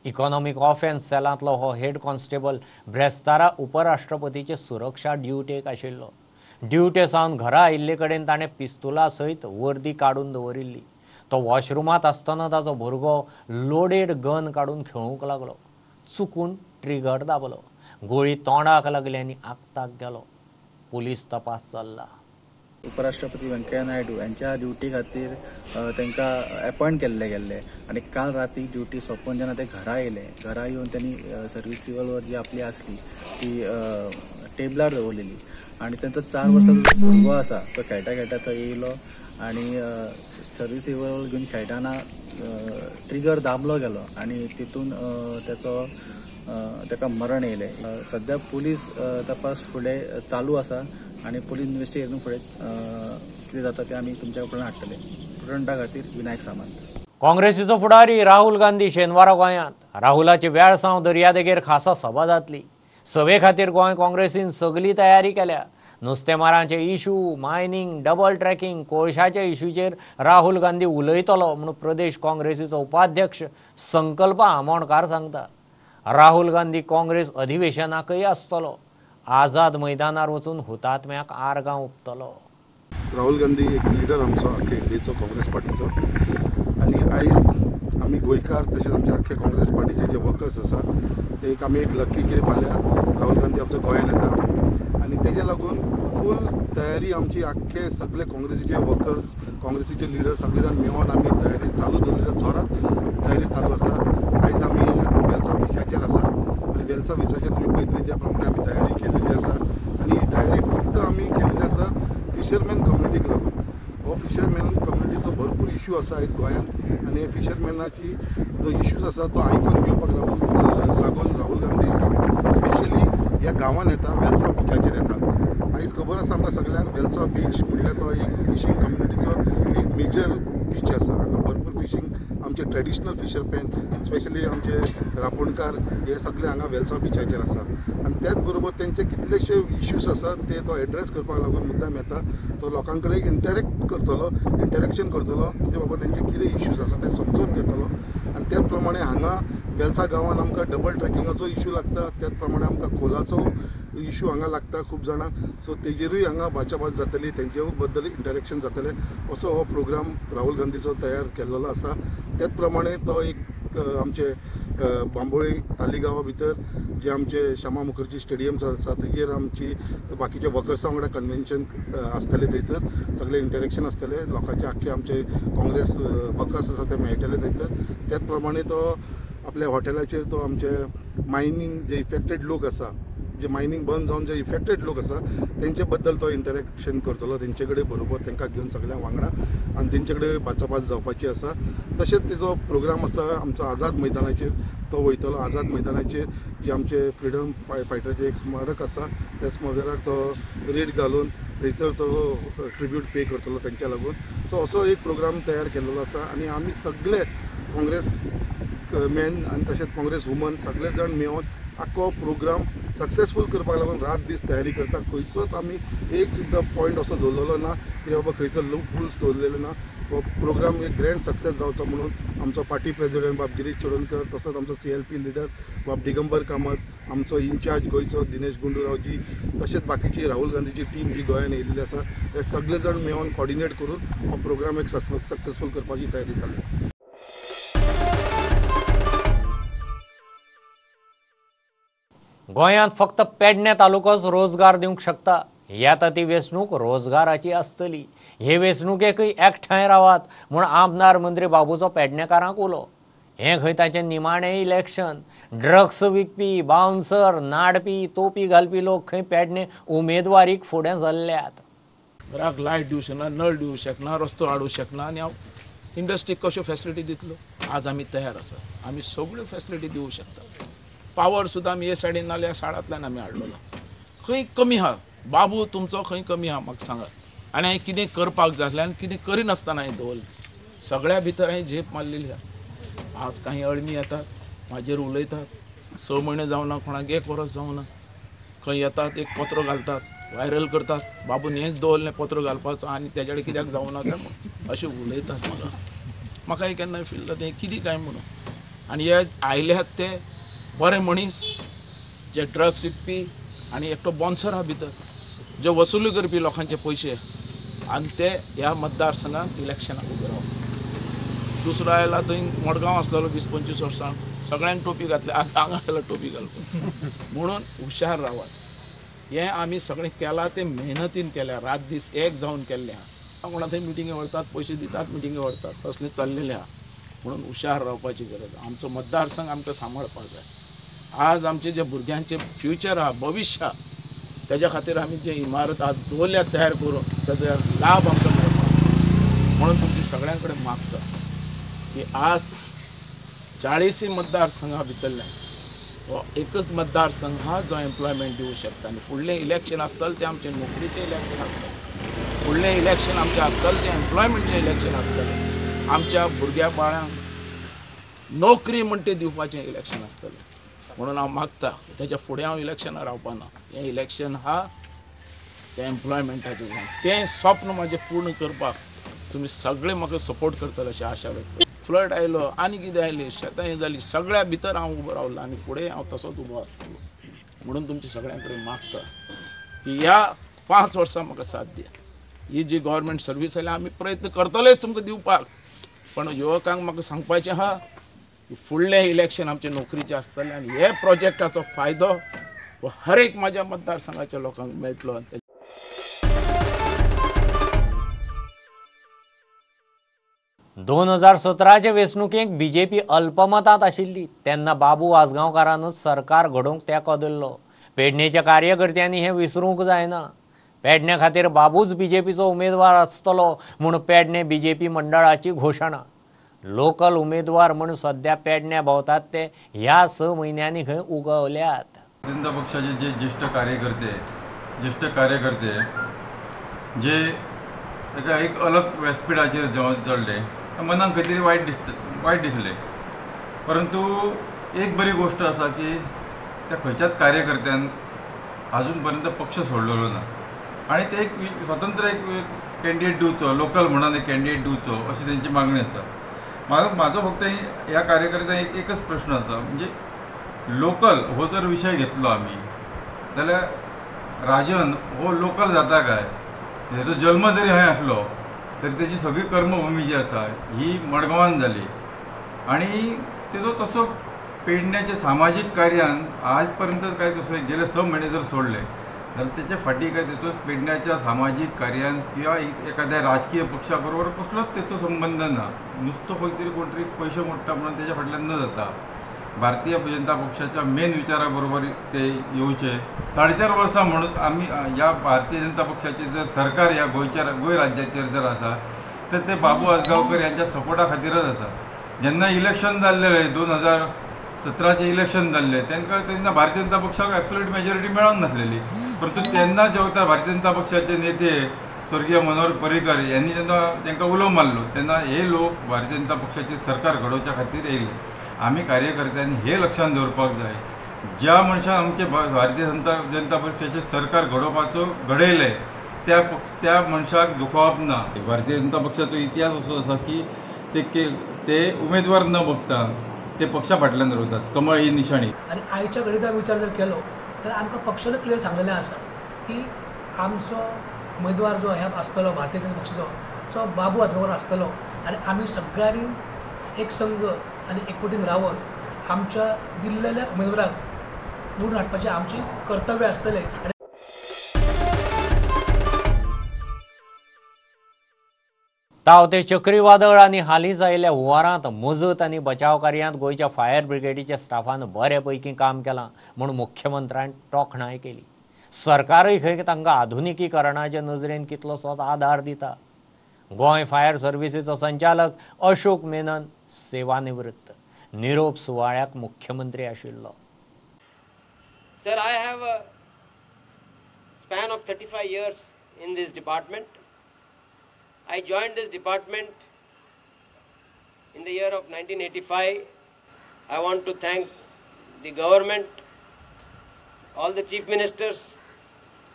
इकॉनॉमीक ऑफेन्स सेलांतलो हो हेड कॉन्स्टेबल ब्रेस्तारा उपराष्ट्रपतीचे सुरक्षा ड्युटेक आशिल्लो. ड्युटे सावन घरा आयिल्ले कडेन ताणें पिस्तुला सयत वर्दी काडून दवरिल्ली. तो वॉशरुमांत आसतना ताचो भुरगो लोडेड गन काडून खेळूंक लागलो. चुकून ट्रिगर दाबलो, गोळी तोंडाक लागली आनी आक्ताक गेलो. पुलीस तपास चल्ला. उपराष्ट्रपती व्यंकय्या नायडू यांच्या ड्युटी खातीर तांकां अपॉयंट केल्ले गेल्ले आनी काल राती ड्युटी सोंपून जेन्ना ते घरा येयले, घरा येवन त्यांनी सर्वीस रिव्हॉल्वर जी आपली आसली ती टेबलार दवरलेली आनी तांचो 4 वर्सांचो भुरगो आसा तो खेळटा खेळटा तो येयलो आनी सर्वीस रिव्हॉल्वर घेवन खेळटाना ट्रिगर दाबलो गेलो आनी तितून तेचो ताका मरण येयलें. सद्या पुलीस तपास फुडें चालू आसा आनी पुलीस इन्वेस्टिगेशन फुडें कितें जाता तें आमी तुमच्या कडल्यान हाडटले. प्रुडंटा खातीर विनायक सामंत. काँग्रेसीचो फुडारी राहुल गांधी शेनवारा गोंयांत. राहुलाची वेळसांव दर्यादेगेर खासा सभा जातली. सभे खातीर गोंय काँग्रेसीन सगली तयारी केल्या. नुस्तेमारांचे इशू, मायनींग, डबल ट्रॅकिंग, कोळशाच्या इशूचेर राहुल गांधी उलयतलो म्हणून प्रदेश काँग्रेसीचो उपाध्यक्ष संकल्प आमोणकार सांगता. राहुल गांधी काँग्रेस अधिवेशनाकय आसतलो. आझाद मैदानार वचून हुतात्म्याक आर्गां ओंपतलो. राहुल गांधी एक लिडर आमचो आख्खे इंडियेचो काँग्रेस पार्टीचो आनी आयज आमी गोंयकार तशेंच आमचे आख्खे काँग्रेस पार्टीचे जे वर्कर्स आसा ते एक आमी एक लक्की की फाल्यां राहुल गांधी आमचो गोंयान येता आनी तेज्या लागून फूल तयारी आमची आख्खे सगळे काँग्रेसीचे वर्कर्स, काँग्रेसीचे लिडर सगळे जाण मेळोन आमी तयारी चालू दवरली. जोरात तयारी चालू आसा. आयज आमी वेलसांव बिचाचेर आसा आनी वेलसांव बिचाचेर तुमी पळयतली ज्या प्रमाणे आमी तयारी केलेली आसा आनी ही तयारी फक्त आमी केलेली आसा फिशरमॅन कम्युनिटीक लागून. हो फिशरमॅन कम्युनिटीचो भरपूर इशू आसा आयज गोंयांत आनी फिशरमॅनाची जो इश्यूज आसा तो आयकून घेवपाक लागून राहुल गांधी स्पेशली ह्या गांवान येता, वेलसांव बिचाचेर येता. आयज खबर आसा आमकां सगळ्यांक वेलसांव बीच म्हणल्यार तो एक फिशींग कम्युनिटीचो एक मेजर बीच आसा. हांगा भरपूर फिशींग आमचे ट्रेडिशनल फिशरमॅन स्पेशली आमचे रापोणकार हे सगळे हांगा वेलसांव बिचाचेर आसा आनी त्याच बरोबर तेंचे कितलेशे इश्यूज आसा ते तो एड्रेस करपाक लागून मुद्दाम येता. तो लोकां कडेन इंटरेक्ट करतलो, इंटरेक्शन करतलो की बाबा तेंचे कितें इश्यूज आसा ते समजून घेतलो आनी त्याच प्रमाणे हांगा वेलसा गांवान आमकां डबल ट्रॅकिंगाचो इशू लागता, त्याच प्रमाणे आमकां कोलाचो इशू हांगा लागता खूब जाणांक. सो तेजेरूय हांगा भाचाभाच जातली, तेंचे बद्दल इंटरेक्शन जातलें. असो हो प्रोग्राम राहुल गांधीचो तयार केल्लो आसा. त्याच प्रमाणे तो एक आमचे बांबोळी तालिगांवा भितर जे आमचे श्यामा मुखर्जी स्टेडियम आसा तेजेर आमची बाकीच्या वर्कर्सां वांगडा कन्व्हेन्शन आसतलें, थंयसर सगळें इंटरेक्शन आसतलें, लोकांचे आख्खे आमचे काँग्रेस वर्कर्स आसा ते मेळटले थंयसर. त्याच प्रमाणे तो आपल्या हॉटेलाचेर तो आमचे मायनींग जे इफेक्टेड लोक आसा, जे मायनींग बंद जावन जे इफेक्टेड लोक आसा तेंचे बद्दल तो इंटरेक्शन करतलो, तेंचे कडेन बरोबर तांकां घेवन सगळ्यांक वांगडा आनी तेंचे कडेन भाचाभाच जावपाची आसा. तशेंच तेजो प्रोग्राम आसा आमचो आझाद मैदानाचेर तो वयतलो. आझाद मैदानाचेर जे आमचे फ्रिडम फायटराचें एक स्मारक आसा त्या स्मारकाक तो रेट घालून थंयसर तो ट्रिब्यूट पे करतलो तेंच्या लागून. सो असो एक प्रोग्राम तयार केल्लो आसा आनी आमी सगळे काँग्रेस मॅन आनी तशेंच काँग्रेस वुमन सगळे जाण मेळोन आख्खो प्रोग्राम सक्सेसफूल करपाक लागून रात दीस तयारी करता. खंयचोच आमी एक सुद्दां पॉयंट असो दवरलेलो ना की बाबा खंयचो लूप होल्स दवरलेलो ना. हो प्रोग्राम एक ग्रँड सक्सेस जावचो म्हणून आमचो पार्टी प्रेजिडेंट बाब गिरीश चोडणकर, तसोच आमचो CLP leader बाब दिगंबर कामत, आमचो इन्चार्ज गोंयचो दिनेश गुंडूरावजी, तशेंच बाकीची राहुल गांधीची टीम जी गोंयान येयलेली आसा हे सगळे जाण मेळोन कॉर्डिनेट करून हो प्रोग्राम एक सक्सेसफूल करपाची तयारी चल्ल्या. गोंयांत फक्त पेडणे तालुकोच रोजगार दिवंक शकता. येता ती वेंचणूक रोजगाराची आसतली. हे वेंचणुकेकय एकठांय रावात म्हूण आमदार मंत्री बाबूचो पेडणेकारांक उलो. हें खंय ताचें निमाणें इलेक्शन. ड्रग्स विकपी, बाउन्सर, नाडपी, तोपी घालपी लोक खंय पेडणे उमेदवारीक फुडें सरल्यात. घराक लायट दिवं शकना, नळ दिवं शकना, रस्तो हाडूंक शकना आनी हांव इंडस्ट्रीक कश्यो फेसिलिटी दितलो? आज आमी तयार आसा, आमी सगळ्यो फेसिलिटी दिवं शकता. पावर सुद्दां आमी हे सायडीन नाल्यार साडांतल्यान आमी हाडलेलो. खंय कमी आहा बाबू तुमचो, खंय कमी आहा म्हाका सांगात. आनी हांवें कितें करपाक जाय आसलें आनी कितें करिनासतना हांवें दवरलें. सगळ्या भितर हांवें झेप मारलेली आहा. आज कांय अळमी येतात म्हाजेर उलयतात, 6 म्हयने जावना, कोणाक 1 वर्स जावना, खंय येतात एक पत्र घालतात, व्हायरल करतात, बाबून हेंच दवरलें पत्र घालपाचो आनी तेजे कडेन कित्याक जावना काय म्हणून अशें उलयतात. म्हाका केन्ना फील जाता हें कितें काय म्हणून. आनी हे आयल्यात ते बरे मनीस जे ड्रग्स विकपी आनी एकटो बॉन्सर आहा भितर जे वसुली करपी लोकांचे पयशे आनी ते ह्या मतदारसंघात इलेक्शनाक उबे रावता. दुसरो आयला थंय मडगांव आसलेलो 20-25 वर्सां, सगळ्यांक टोपी घातली, आतां हांगा आयला टोपी घालपाक. म्हणून हुशार रावात. हें आमी सगळें केलां तें मेहनतीन केल्या, रात दीस एक जावन केल्लें आहा. कोणा थंय मिटिंगे व्हरतात, पयशे दितात, मिटिंगे व्हरतात, तसलें चल्लेलें आहा. म्हणून हुशार रावपाची गरज. आमचो मतदारसंघ आमकां सांबाळपाक जाय. आज आमचे जे भुरग्यांचे फ्युचर आहा, भविश्य आहा, तेज्या खातीर आमी जे इमारत आज दवरल्या तयार करून ताजो लाभ आमकां मेळपाक. म्हणून तुमची सगळ्यां कडेन मागता की आज 40 मतदारसंघा भितरल्यान हो एकच मतदारसंघ हा जो एम्प्लॉयमेंट दिवं शकता. आनी फुडलें इलेक्शन आसतलें तें आमचें नोकरीचें इलेक्शन आसतलें, फुडलें इलेक्शन आमचें आसतलें तें एम्प्लॉयमेंटचें इलेक्शन आसतलें, आमच्या भुरग्या बाळांक नोकरी म्हणटा दिवपाचें इलेक्शन आसतलें. म्हणून हांव मागता तेज्या फुडें हांव इलेक्शनाक रावपाना. हें इलेक्शन हा तें एम्प्लॉयमेंटाचें जावं, तें स्वप्न म्हाजें पूर्ण करपाक तुमी सगळे म्हाका सपोर्ट करतले अशें आशा व्यक्त. फ्लड आयलो आनी कितें आयलें, शेतां हें जालीं, सगळ्या भितर हांव उबो रावलो आनी फुडें हांव तसोच उबो आसतलो. म्हणून तुमचे सगळ्यां कडेन मागता की ह्या 5 वर्सां म्हाका साथ दिया. ही जी गव्हर्मेंट सर्वीस आयल्या आमी प्रयत्न करतलेच तुमकां दिवपाक, पण युवकांक म्हाका सांगपाचें आहा की फुडलें इलेक्शन आमचें नोकरीचें आसतलें आनी हे प्रोजेक्टाचो फायदो हो हर एक म्हाज्या मतदारसंघाच्या लोकांक मेळटलो. दोन 2017चे वेंचणुकेक बीजेपी अल्पमतांत आशिल्ली तेन्ना बाबू आजगांवकारानच सरकार घडोवंक तेंको दिल्लो. पेडणेच्या कार्यकर्त्यांनी हें विसरूंक जायना. पेडण्या खातीर बाबूच बीजेपीचो उमेदवार आसतलो म्हूण पेडणे बीजेपी मंडळाची घोशणा. लोकल उमेदवार म्हूण सद्या पेडण्या भोंवतात ते ह्या 6 म्हयन्यांनी खंय उगवल्यात. जनता पक्षाचे जे ज्येष्ठ कार्यकर्ते जे एका एक अलग व्यासपीठाचेर चडले मनाक खंय तरी वायट दिसलें. परंतु एक बरी गोश्ट आसा की त्या खंयच्याच कार्यकर्त्यान आजून पर्यंत पक्ष सोडलेलो ना आनी ते एक स्वतंत्र एक कॅन्डिडेट दिवचो, लोकल म्हणून एक कॅन्डिडेट दिवचो अशी तेंची मागणी आसा. म्हाजो फक्त ह्या कार्यकर्त्यांक एकच प्रश्न आसा, म्हणजे लोकल हो जर विशय घेतलो आमी जाल्यार राजन हो लोकल जाता काय? हेजो जल्म जरी हय आसलो तरी तेजी सगळी कर्मभूमी जी आसा ही मडगांवान जाली आनी तेजो तसो पेडण्याच्या सामाजीक कार्यान आज पर्यंत काय तसो गेले 6 म्हयने जर सोडले जाल्यार तेच्या फाटीं काय तेचो पेडण्याच्या सामाजीक कार्यान किंवा एखाद्या राजकीय पक्षा बरोबर कसलोच तेचो संबंद ना. नुस्तो खंय तरी कोण तरी पयशे मोडटा म्हणून तेच्या फाटल्यान न जाता भारतीय जनता पक्षाच्या मेन विचारा बरोबर ते येवचे. 4.5 वर्सां म्हणून आमी ह्या भारतीय जनता पक्षाचे जर सरकार ह्या गोंय राज्याचेर जर आसा तर ते बाबू आजगांवकर यांच्या सपोर्टा खातीरच आसा. जेन्ना इलेक्शन जाल्लें 2017चें इलेक्शन जाल्लें तेंकां तेन्ना भारतीय जनता पक्षाक एब्सोल्यूट मेजॉरिटी मेळोंक नासलेली, परंतु तेन्ना जेवता भारतीय जनता पक्षाचे नेते स्वर्गीय मनोहर पर्रीकर यांनी जेन्ना तांकां उलो मारलो तेन्ना हे लोक भारतीय जनता पक्षाचे सरकार घडोवच्या खातीर येयले. आमी कार्यकर्त्यांनी हे लक्षांत दवरपाक जाय, ज्या मनशान आमचे भारतीय जनता पक्षाचे सरकार घडोवपाचो घडयलें त्या मनशाक दुखोवप ना. भारतीय जनता पक्षाचो इतिहास असो आसा की ते उमेदवार न बघता ते पक्षा फाटल्यान रावतात, कमळ ही निशाणी. आनी आयच्या घडीक आमी विचार जर केलो जाल्यार आमकां पक्षान क्लियर सांगलेलें आसा की आमचो उमेदवार जो ह्या आसतलो भारतीय जनता पक्षाचो जो बाबू आजगांवकर आसतलो आनी आमी सगळ्यांनी एक संघ आनी एकवटीन रावन आमच्या दिल्लेल्या उमेदवाराक निवडून हाडपाचें आमचें कर्तव्य आसतलें. तावते चक्रीवादळ आनी हालींच आयिल्ल्या हुंवारांत मजत आनी बचाव कार्यांत गोंयच्या फायर ब्रिगेडीच्या स्टाफान बरे पैकी काम केलां म्हूण मुख्यमंत्र्यान तोखणाय केली. सरकारय खंय तांकां आधुनिकीकरणाचे नजरेन कितलोसोच आदार दिता. गोंय फायर सर्विसीचो संचालक अशोक मेनन सेवानिवृत्त. निरोप सुवाळ्याक मुख्यमंत्री आशिल्लो. Sir, I have a span of 35 years in this department. I joined this department in the year of 1985. I want to thank the government, all the chief ministers,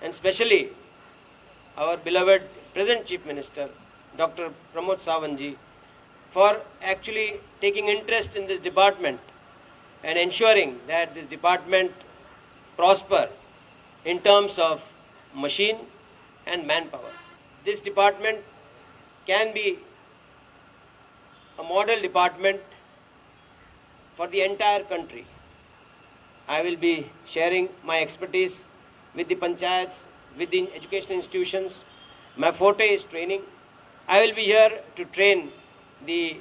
and especially our beloved present chief minister, Dr. Pramod Sawant ji, for actually taking interest in this department and ensuring that this department prosper in terms of machine and manpower. This department can be a model department for the entire country. I will be sharing my expertise with the panchayats, with the education institutions. My forte is training. I will be here to train the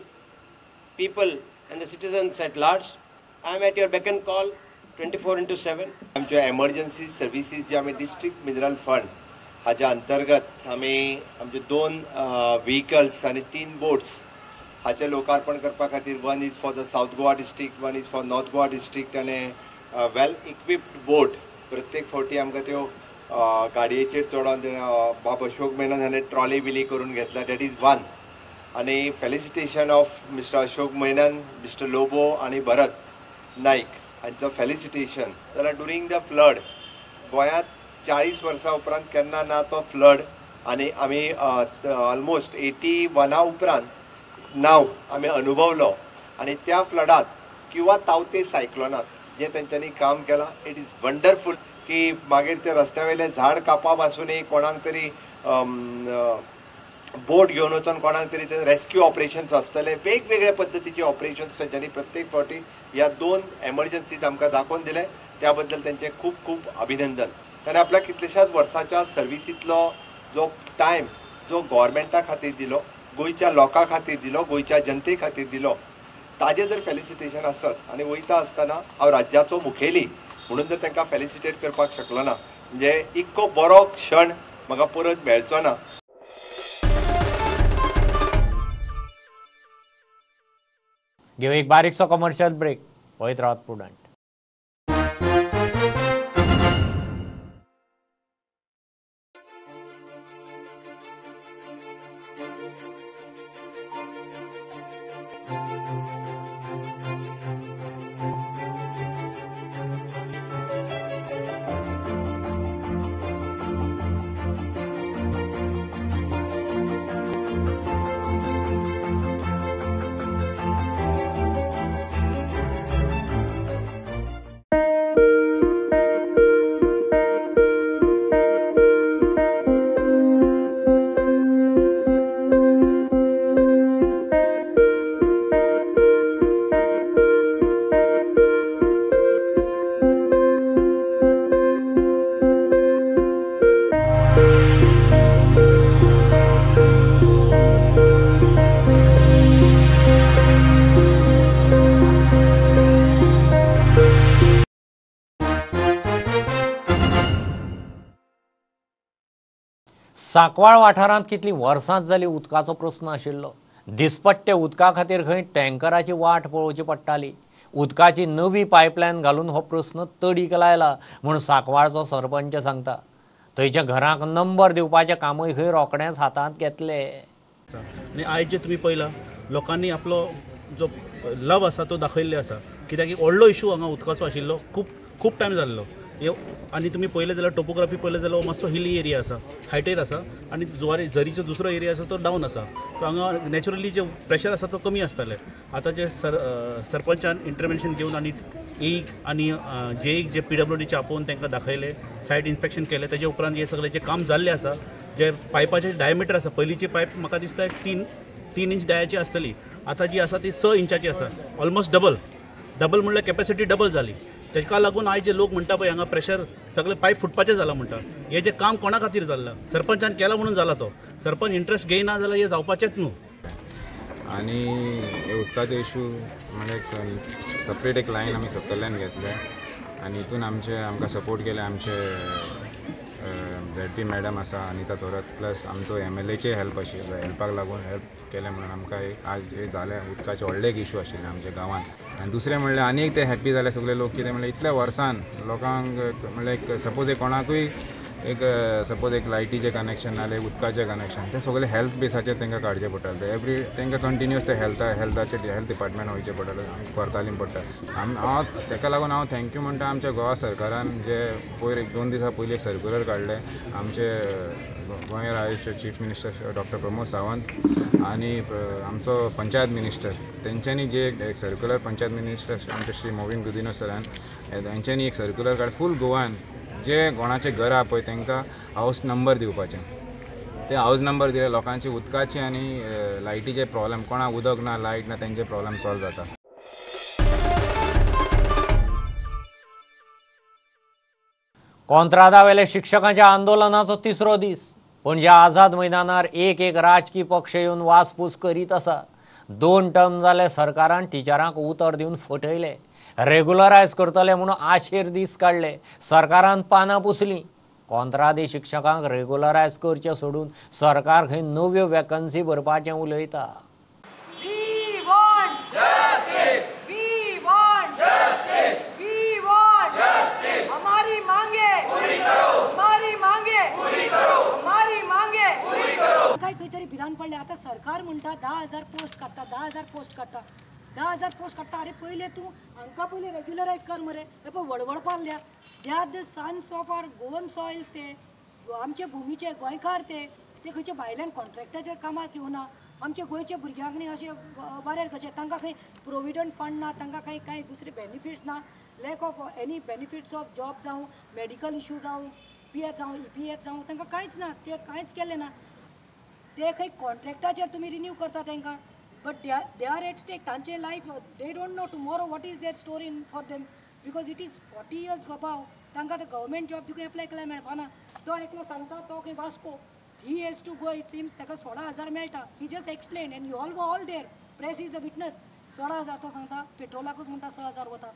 people and the citizens at large. I am at your beck and call 24/7. आमच्यो emergency services जे आमी district mineral fund हाच्या अंतर्गत आमी आमचे 2 vehicles आनी 3 boats हाचें लोकार्पण करपा खातीर, 1 is for the South Goa district, 1 is for North Goa district आनी वेल इक्विप्ड बोट. प्रत्येक फावटी आमकां त्यो गाडयेचेर चडोन बाब अशोक मेनन हाणें ट्रॉली बिली करून घेतला, that is 1. आनी felicitation of mister Ashok Menon, mister Lobo आनी भरत नाईक हांचो फेलिसिटेशन. जाल्यार ड्युरींग the flood गोंयांत 40 वर्सां उपरांत केन्ना ना तो फ्लड आनी आमी ऑलमोस्ट 81 उपरांत नाव आमी अनुभवलो आनी त्या फ्लडात किंवा तावते सायक्लोनात जे तेंच्यांनी काम केलां it is wonderful की मागीर ते रस्त्या वयले झाड कापप आसूनय कोणाक तरी बोट घेवन वचून कोणाक तरी ते रेस्क्यू ऑपरेशन्स आसतले, वेगवेगळ्या पद्दतीचे ऑपरेशन्स तेंच्यांनी प्रत्येक फावटी ह्या 2 एमर्जन्सीत आमकां दाखोवन दिले, त्या बद्दल तेंचें खूब खूब अभिनंदन। ताणें आपल्या कितल्याशाच वर्साच्या सर्विसींतलो जो टायम जो गोवोरमेंटा खातीर दिलो, गोंयच्या लोकां खातीर दिलो, गोंयच्या जनते खातीर दिलो, ताजें जर फेलिसिटेशन आसत आनी वयता आसतना हांव राज्याचो मुखेली म्हणून जर तांकां फेलिसिटेट करपाक शकलो ना म्हणजे इतको बरो क्षण म्हाका परत मेळचो ना। घेऊ एक बारीकसो कमर्शियल ब्रेक, पळयत रावात प्रुडंट। सांकवाळ वाठारांत कितलीं वर्सांच जाली उदकाचो प्रस्न आशिल्लो। दिसपट्टे उदका खातीर खंय टँकराची वाट पळोवची पडटाली। उदकाची नवी पायपलायन घालून हो प्रस्न तडीक लायला म्हूण सांकवाळचो सरपंच सांगता। थंयच्या घरांक नंबर दिवपाचें कामूय खंय रोखडेंच हातांत घेतले। आनी आयज जे तुमी पळयला लोकांनी आपलो जो लव आसा तो दाखयल्लो आसा, कित्याक की व्हडलो इशू हांगा उदकाचो आशिल्लो, खूब खूब टायम जाल्लो। आनी तुमी पळयलें जाल्यार टोपोग्राफी पळयलें जाल्यार मातसो हिली एरिया आसा, हायटेर आसा आनी जुवारी झरीचो दुसरो एरिया आसा तो डावन आसा, तो हांगा नॅचरली जे प्रेशर आसा तो कमी आसतालें। आतां जे सरपंचान इंटरवेन्शन घेवन आनी एक आनी जेईक जे पीडब्ल्यूडीचे आपोवन तांकां दाखयलें, सायट इन्स्पेक्शन केलें, तेजे उपरांत हे सगळें जें काम जाल्लें आसा, जे पायपाचें डायमिटर आसा, पयलींची पायप म्हाका दिसता 3 इंच डायाची आसतली, आतां जी आसा ती 6 इंचाची आसा, ऑलमोस्ट डबल डबल म्हणल्यार कॅपेसिटी डबल जाली। ताका लागून आयज जे लोक म्हणटा पळय हांगा प्रेशर सगळें पायप फुटपाचें जालां म्हणटा, हें जें काम कोणा खातीर जाल्लां, सरपंचान केलां म्हणून जाला, तो सरपंच इंट्रस्ट घेयना जाल्यार हें जावपाचेंच न्हू। आनी उदकाचो इशू म्हणल्यार एक सेपरेट एक लायन आमी सकयल्यान घेतले आनी हितून आमचे आमकां सपोर्ट केले आमचे झेडपी मॅडम आसा अनिता थोरात, प्लस आमचो एमएलएचे हेल्प आशिल्लो, हेल्पाक लागून हेल्प केलें म्हणून आमकां आज हें जालें। उदकाचें व्हडलें एक इशू आशिल्लें आमच्या गांवांत। आनी दुसरें म्हणल्यार आनी एक ते हॅप्पी जाले सगळे लोक, कितें म्हणल्यार इतल्या वर्सान लोकांक म्हणल्यार एक सपोज एक कोणाकूय एक सपोज एक लायटीचें कनेक्शन नाल्यार उदकाचें कनेक्शन तें सगळें हेल्थ बेसाचेर तांकां काडचें पडटालें, ते एवरी तांकां कंटिन्युअस ते हेल्थाचेर हेल्थ डिपार्टमेंट वयचें पडटालें, करतालीं पडटा। हांव ताका लागून हांव thank you म्हणटा आमच्या गोवा सरकारान जे पयर 1-2 दिसां पयलीं एक सर्क्युलर काडलें, आमचे गोंय राज्याचे chief minister doctor Pramod Sawant आनी आमचो पंचायत मिनिस्टर तेंच्यांनी जे एक सर्क्युलर पंचायत मिनिस्टर आमचे श्री मोविन गुदिन्हो सरान तेंच्यांनी एक सर्क्युलर काड फूल गोवान जे कोणाचे घर आहा पळय तांकां हावस नंबर दिवपाचे, ते हावस नंबर दिले लोकांचे उदकाचे आनी लायटीचे प्रॉब्लम, कोणाक उदक ना लायट ना तेंचे प्रॉब्लम सॉल्व जाता। कोंत्रादावेल्या शिक्षकांच्या आंदोलनाचो तिसरो दीस। पणजे आझाद मैदानार एक एक राजकीय पक्ष येवन वासपूस करीत आसा। 2 टर्म जाले सरकारान टिचरांक उतर दिवन फटयले, रेगुलरायज करतले म्हणून आशेर दीस काडले, सरकारान पानां पुसलीं। कोंत्रादी शिक्षकांक रेगुलरायज करचें सोडून सरकार खंय नव्यो वेकन्सी भरपाचें उलयता। काय खंय तरी भिरांत पडल्या। आतां सरकार म्हणटा 10,000 पोस्ट काडटा, 10,000 पोस्ट काडटा, 10,000 पोस्ट काडटा। अरे पयले तूं हांकां पयले रेग्युलरायज कर मरे, हे पळय वळवळपा लागल्या। They are the sons of our Goan soils. ते आमचे भुमीचे गोंयकार, ते ते खंयच्या भायल्यान कॉन्ट्रॅक्टाच्या कामाक येवना. आमच्या गोंयच्या भुरग्यांक न्ही अशें बरें कशें तांकां खंय प्रोविडंट फंड ना, तांकां खंय कांय दुसरे बेनिफिट्स ना, lack of any benefits of job जावं, मेडिकल इशू जावं, पी एफ जावं, ई पी एफ जावं, तांकां कांयच ना. ते कांयच केलें ना. ते खंय कॉन्ट्रॅक्टाचेर तुमी रिन्यू करता तांकां, but they are at stake. तांचे life they don't know tomorrow what is their story in for them, because it is 40 years above. तांकां आतां गव्हर्मेंट जॉब तुका एप्लाय केल्यार मेळपाना. तो एकलो सांगता तो खंय Vasco, he has to go, it seems ताका 16,000 मेळटा. He just explain and you all all there, press is a witness. 16,000 तो सांगता, पेट्रोलाकूच म्हणटा 6,000 वता,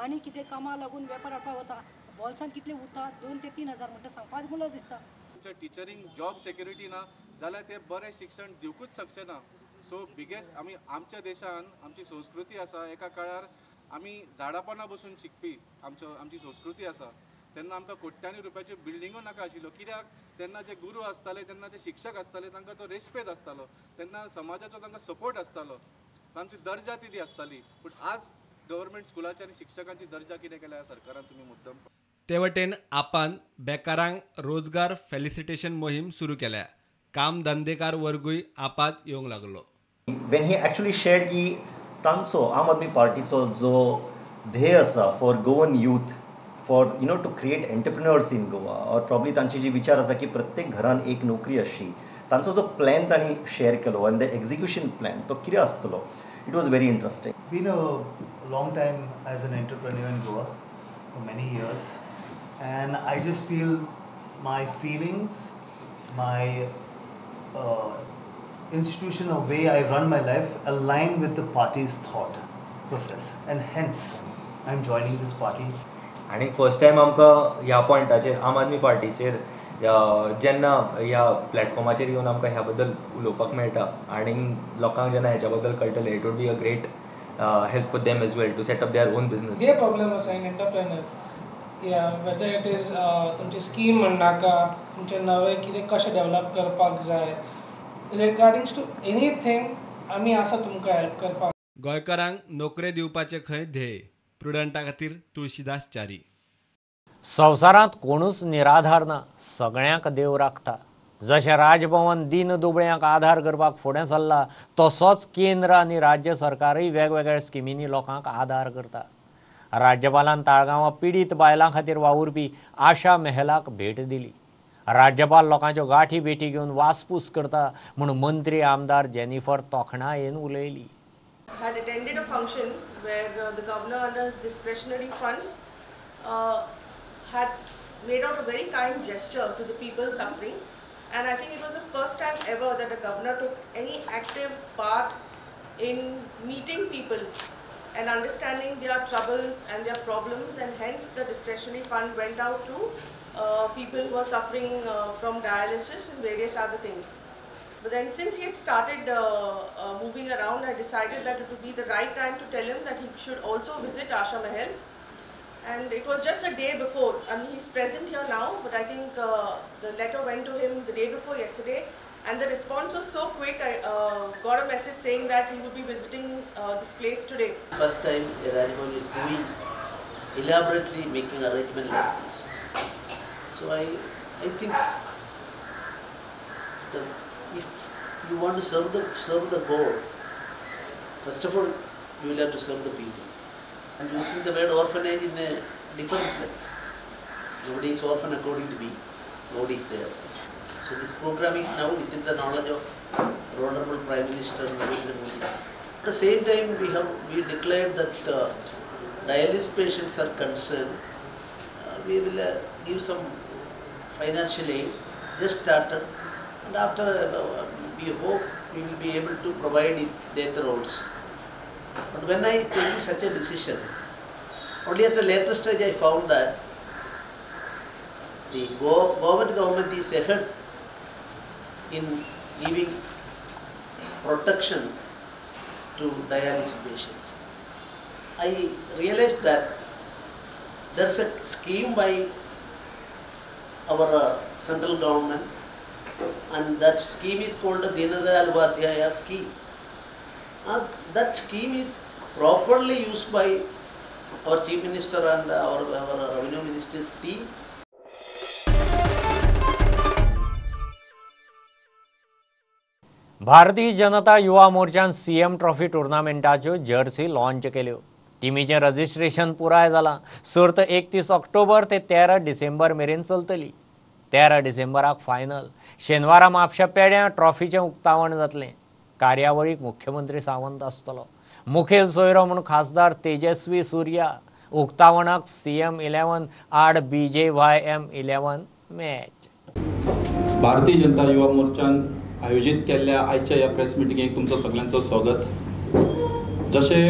आनी कितें कामां लागून वेपार हाडपाक वता, बॉल्सान कितले उरता 2 ते 3,000 म्हणटा, सांगपाक गुलज दिसता. आमच्या टिचरींक जॉब सेक्युरिटी ना जाल्यार ते बरें शिक्षण दिवकूच शकचे ना. सो बिगेस्ट आमी आमच्या देशान आमची संस्कृती आसा, एका काळार आमी झाडां पानां बसून शिकपी आमची संस्कृती आसा. तेन्ना आमकां कोट्यांनी रुपयाच्यो बिल्डिंगो नाका आशिल्ल्यो, कित्याक तेन्ना जे गुरू आसताले, तेन्ना जे शिक्षक आसताले तांकां तो रेस्पेद आसतालो, तेन्ना समाजाचो तांकां सपोर्ट आसतालो, तांची दर्जा तिली आसताली. पूण आज गव्हर्मेंट स्कुलाची आनी शिक्षकांची दर्जा कितें केल्या सरकारान तुमी मुद्दम. ते वटेन आपान बेकारांक रोजगार फेलिसिटेशन मोहीम सुरू केल्या. काम धंदेकार वर्गूय आपात येवंक लागलो. When he actually shared की तांचो आम आदमी पार्टीचो जो ध्येय आसा for Goan youth, for you know to create entrepreneurs in Goa, or probably तांची जी विचार आसा की प्रत्येक घरान एक नोकरी आसची, तांचो जो प्लॅन तांणी शेअर केलो आनी the execution plan तो कितें आसतलो, it was very interesting. Been a long time as an entrepreneur in Goa for many years, and I just feel my feelings, my institution of way I run my life align with the party's thought process, and hence I am joining this party. आनी first time आमकां ह्या पॉयंटाचेर आम आदमी पार्टीचेर जेन्ना ह्या प्लॅटफॉर्माचेर येवन आमकां ह्या बद्दल उलोवपाक मेळटा आनी लोकांक जेन्ना हेच्या बद्दल कळटलें, it would be a great help for them as well to set up their own business. कितें प्रॉब्लम आसा इन एंटरप्रेनर, या वेदर it is तुमची स्कीम म्हणनाका, तुमचें नवें कितें कशें डेवलप करपाक जाय, रिगार्डिंग टू एनीथिंग आमी आसा तुमकां हेल्प करपाक. गोंयकारांक नोकरे दिवपाचें खंय ध्येय, प्रुडंटा खातीर तुळशीदास च्यारी. संवसारांत कोणूच निराधार ना, सगळ्यांक देव राखता. जशें राजभवन दीन दुबळ्यांक आधार करपाक फुडें सरला, तसोच केंद्र आनी राज्य सरकारय वेगवेगळ्या स्किमींनी लोकांक आधार करता. राज्यपालान ताळगांवां पिडीत बायलां खातीर वावुरपी आशा मेहलाक भेट दिली. राज्यपाल लोकांच्यो गांठी भेटी घेवन वासपूस करता म्हूण मंत्री आमदार जेनिफर तोखणायेन उलयली. Had attended a function where the governor under his discretionary funds had made out a very kind gesture to the people suffering, and I think it was the first time ever that a governor took any active part in meeting people and understanding their troubles and their problems, and hence the discretionary fund went out to people who are suffering from dialysis and various other things. But then since he had started moving around, I decided that it would be the right time to tell him that he should also visit Asha Mahal. And it was just a day before. I mean, he's present here now, but I think the letter went to him the day before yesterday, and the response was so quick. I got a message saying that he would be visiting this place today. First time the Raj Bhavan is doing elaborately making arrangement like this. So I think if you want to serve the God, first of all you will have to serve the people. And using the word orphanage in a different sense. Nobody is orphan according to me. God is there. So this program is now within the knowledge of Honorable Prime Minister Narendra Modi. At the same time, we declared that dialysis patients are concerned. We will give some financial aid. Just started, and after we hope we will be able to provide it later also. But when I taking such a decision, only at a later stage I found that the government is ahead in giving protection to dialysis patients. I realized that there is a scheme by our central government, and that scheme is called the Deen Dayal Upadhyaya scheme. That scheme is properly used by our Chief Minister and our Revenue Minister. ministry's team. Bharatiya Janata Yuva मोर्चान CM trophy टुर्नामेंटाच्यो Jersey launch केल्यो. टिमीचें registration पुराय जालां. सर्त 31 ऑक्टोबर ते 13 डिसेंबर मेरेन चलतली. 13 डिसेंबराक final. शेनवारा म्हापशा पेड्यां ट्रॉफीचें उक्तावण जातलें. कार्यावळीक मुख्यमंत्री सावंत आसतलो. मुखेल सोयरो म्हूण खासदार तेजस्वी सूर्या. उक्तावणाक CM 11 आड BJYM 11 match. Bharatiya Janata Yuva मोर्चान आयोजीत केल्ल्या आयच्या ह्या प्रेस मिटिंगेक तुमचो सगळ्यांचो स्वागत. जशें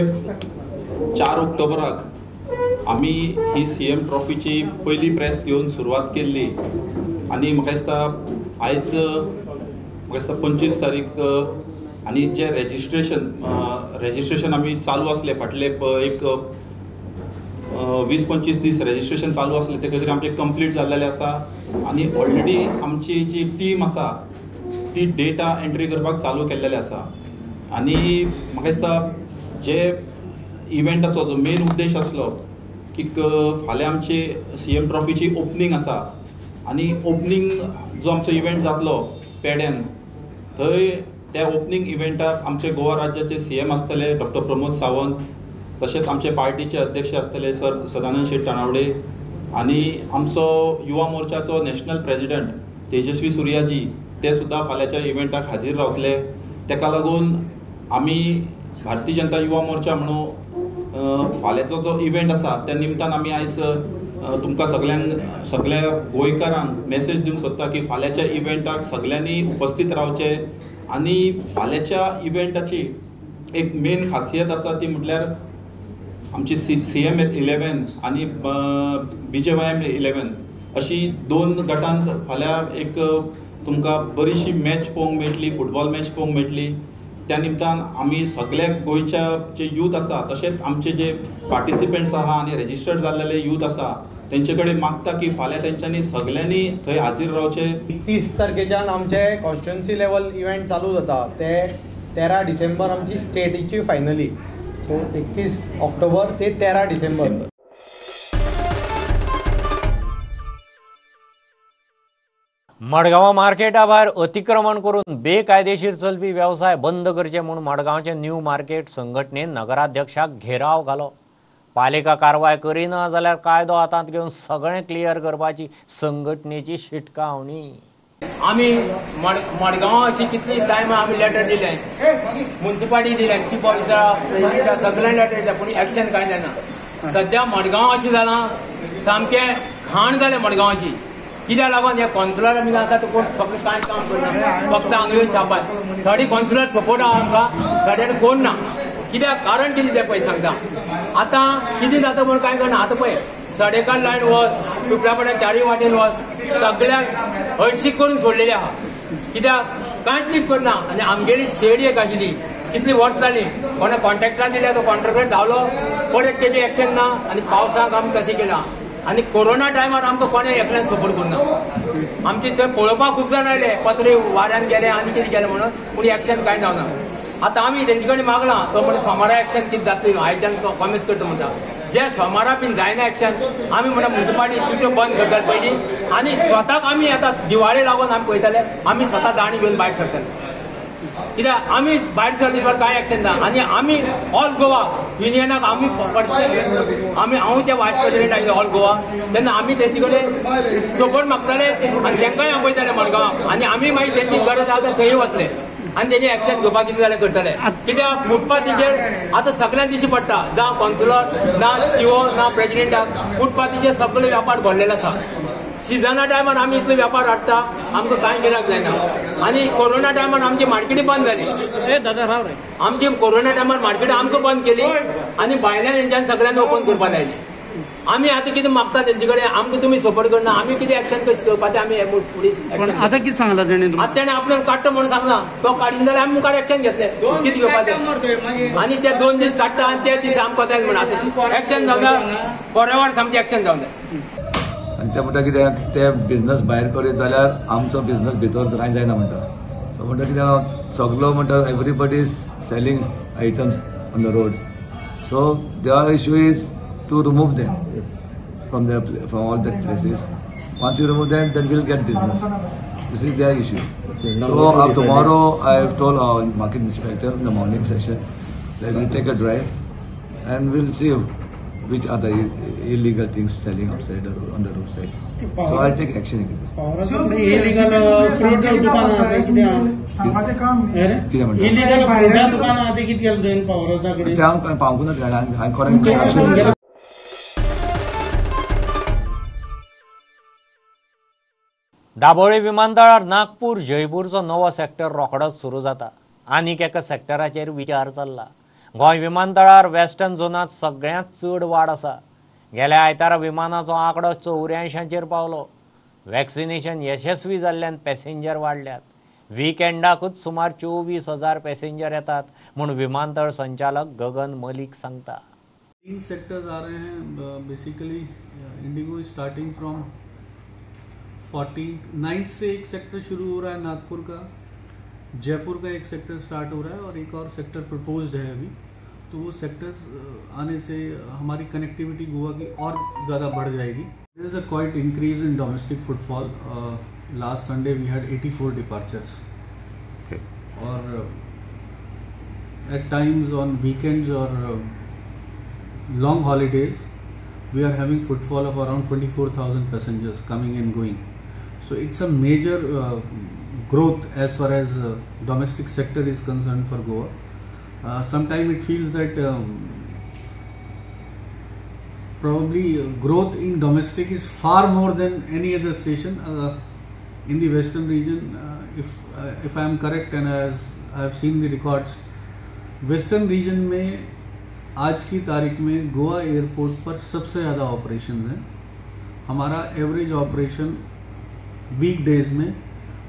4 ऑक्टोबराक आमी ही CM ट्रॉफीची पयली प्रेस घेवन सुरवात केल्ली आनी म्हाका दिसता आयज म्हाका दिसता 25 तारीख आनी जे रजिस्ट्रेशन आमी चालू आसले फाटले एक 20-25 दीस रजिस्ट्रेशन चालू आसले ते खातीर आमचें कंप्लीट जाल्लें आसा आनी ऑलरेडी आमची जी टीम आसा ती डेटा एंट्री करपाक चालू केल्लेले आसा. आनी म्हाका दिसता जे इव्हेंटाचो जो मेन उद्देश आसलो की फाल्यां आमची CM ट्रॉफीची ओपनींग आसा आनी ओपनींग जो आमचो इव्हेंट जातलो पेड्यान थंय त्या ओपनींग इव्हेंटाक आमचे गोवा राज्याचे CM आसतले डॉक्टर प्रमोद सावंत, तशेंच आमचे पार्टीचे अध्यक्ष आसतले सर सदानंद शेट तानावडे आनी आमचो युवा मोर्चाचो नॅशनल प्रेजिडंट तेजस्वी सुर्याजी ते सुद्दां फाल्यांच्या इव्हेंटाक हाजीर रावतले. ताका लागून आमी भारतीय जनता युवा मोर्चा म्हणून फाल्यांचो जो इव्हेंट आसा त्या निमतान आमी आयज तुमकां सगळ्यांक सगळ्या गोंयकारांक मेसेज दिवंक सोदता की फाल्यांच्या इव्हेंटाक सगळ्यांनी उपस्थीत रावचें. आनी फाल्यांच्या इव्हेंटाची एक मेन खासियत आसा ती म्हटल्यार आमची CM 11 आनी BJYM 11 अशी दोन गटांत फाल्यां एक तुमकां बरीशी मॅच पळोवंक मेळटली, फुटबॉल मॅच पळोवंक मेळटली. त्या निमतान आमी सगल्या गोंयच्या जे यूथ आसा तशेंच आमचे जे पार्टिसिपंट्स आहा आनी रजिस्टर्ड जाल्लेले यूथ आसा तेंचे कडेन मागता की फाल्यां तेंच्यांनी सगल्यांनी थंय हाजीर रावचें. 31 तारखेच्यान आमचे कॉन्स्टिट्युएन्सी लेवल इव्हेंट चालू जाता ते 13 डिसेंबर आमची स्टेटीची फायनली. सो 31 ऑक्टोबर ते 13 डिसेंबर. मडगांव मार्केटा भायर अतिक्रमण करून बेकायदेशीर चलपी वेवसाय बंद करचे म्हूण मडगांवचे न्यू मार्केट संघटनेन नगराध्यक्षाक घेराव घालो. पालिका कारवाय करिना जाल्यार कायदो हातांत घेवन सगळें क्लियर करपाची संघटनेची शिटकावणी. आमी मडगांव अशी कितली टायम आमी लेटर दिले, मुन्सिपालिटी दिले, चीफ ऑफिसरा प्रेसिडेंटा सगळ्यांक लेटर दिले, पूण एक्शन कांय जायना. सद्या मडगांव अशें जालां सामकें घाण जालें मडगांवाची. कित्याक लागून हे कॉन्सुलर बी आसा ते कोण सगळे कांय काम करना, फक्त हांगा येवन छापाय. थोडी कॉन्सुलर सपोर्ट आहा आमकां, थोड्यांनी कोण ना. कित्याक कारण कितें तें पळय सांगता. आतां कितें जाता म्हूण कांय कळना. आतां पळय सडेकार लायन वच, पिपळा चारय वाटेन वच, सगळ्यांक हळशीक करून सोडलेली आहा. कित्याक कांयच नीट करना. आनी आमगेली शेड एक आशिल्ली कितली वर्स जाली कोणा कॉन्ट्रॅक्टरान दिल्या तो कॉन्ट्रॅक्टर धांवलो, परत तेजें एक्शन ना. आनी पावसाक आमी तशें केलां. आनी कोरोना टायमार आमकां कोणें एकल्यान सपोर्ट करूना. आमची थंय पळोवपाक खूब जाण आयले, पत्रे वाऱ्यान गेले आनी कितें गेलें म्हणून, पूण एक्शन कांय जावना. आतां आमी तेंचे कडेन मागलां, तो म्हणटा सोमारा एक्शन कितें जातली, आयच्यान प्रॉमीस करता म्हणटा. जे सोमारा बीन जायना एक्शन, आमी म्हणटा मुन्सिपालिटी तितल्यो बंद करताले पयलीं. आनी स्वताक आमी आतां दिवाळे लागून आमी पळयताले, आमी स्वता दाणी घेवन भायर सरताले. कित्याक आमी भायर सरले शिवाय कांय एक्शन ना. आनी आमी ऑल गोवा युनियनाक आमी पर्सनल आमी हांव ते वायस प्रेसिडेंट आशिल्ले ऑल गोवा, तेन्ना आमी तेंचे कडेन सपोर्ट मागताले आनी तेंकांय आपयताले मडगांवाक. आनी आमी मागीर तेंची गरज आसा थंय वतले आनी तेजें एक्शन घेवपाक कितें जाल्यार करतले. कित्याक फुटपाथीचेर आतां सगळ्यांक दिश्टी पडटा, जावं कॉन्सुलर ना सीओ ना प्रेसिडेंटाक, फुटपाथीचेर सगळे व्यापार भरलेले आसा. सिजना टायमार आमी इतलो व्यापार हाडटा, आमकां कांय गिरायक जायना. आनी कोरोना टायमार आमची मार्केटी बंद जाली. दादा राव रे, आमची कोरोना टायमार मार्केट आमकां बंद केली आनी भायल्यान हेंच्यान सगळ्यांनी ओपन करपाक लायली. आमी आतां कितें मागता तेंचे कडेन, आमकां तुमी सपोर्ट करना, आमी कितें एक्शन कशें घेवपाचें आमी फुडें. आतां कितें सांगलां तेणें? आतां तेणें आपल्याक काडटा म्हणून सांगलां, तो काडिना जाल्यार आमी मुखार एक्शन घेतले कितें घेवपाचें. आनी ते 2 दीस काडटा आनी ते दीस आमकां जाय म्हणून आतां एक्शन जावं जाय, फॉर एवर सामकें एक्शन जावं जाय. आनी ते म्हणटा कितें ते बिजनस भायर करीत जाल्यार आमचो बिजनस भितर कांय जायना म्हणटा. सो म्हणटा कितें सगलो म्हणटा everybody is selling items on the roads, so there issue is to remove them. from all that places. Once you remove them, then we'll get business. This is their issue. So tomorrow I have told our market inspector in the morning session that we'll take a drive and we'll see which are the illegal things selling outside on the roadside. So I'll take action against it. Dabolim विमानतळार नागपूर जयपूरचो नवो sector रोखडोच सुरू जाता. आनीक एका सेक्टराचेर विचार चल्ला. गोंय विमानतळार वेस्टर्न झोनांत सगळ्यांत चड वाड आसा. गेल्या आयतारा विमानाचो आंकडो 84 पावलो. वॅक्सिनेशन यशस्वी जाल्ल्यान पॅसेंजर वाडल्यात. विकेंडाकूच सुमार 24,000 पॅसेंजर येतात म्हूण विमानतळ संचालक गगन मलिक सांगता. 3 सेक्टर्स आ रहे हैं. Basically IndiGo is starting from 14th से एक सेक्टर शुरू हो रहा है नागपुर का, जयपुर का एक सेक्टर स्टार्ट हो रहा है और एक और सेक्टर प्रपोज्ड है अभी. तो वो सेक्टर्स आने से हमारी कनेक्टिविटी गोवा की और ज़्यादा बढ़ जाएगी. There is a quite increase in domestic footfall. Last Sunday we had 84 departures और एट टाइम्स ऑन वीकेंड्स और long holidays we are having footfall of around 24,000 passengers coming and going. So it's a major growth as far as domestic sector is concerned for Goa. Sometimes it feels that probably growth in domestic is far more than any other station in the western region. If I am correct and as I have seen the records, western region में आज की तारीख में Goa airport पर सबसे ज़्यादा operations हैं. हमारा average operation week days में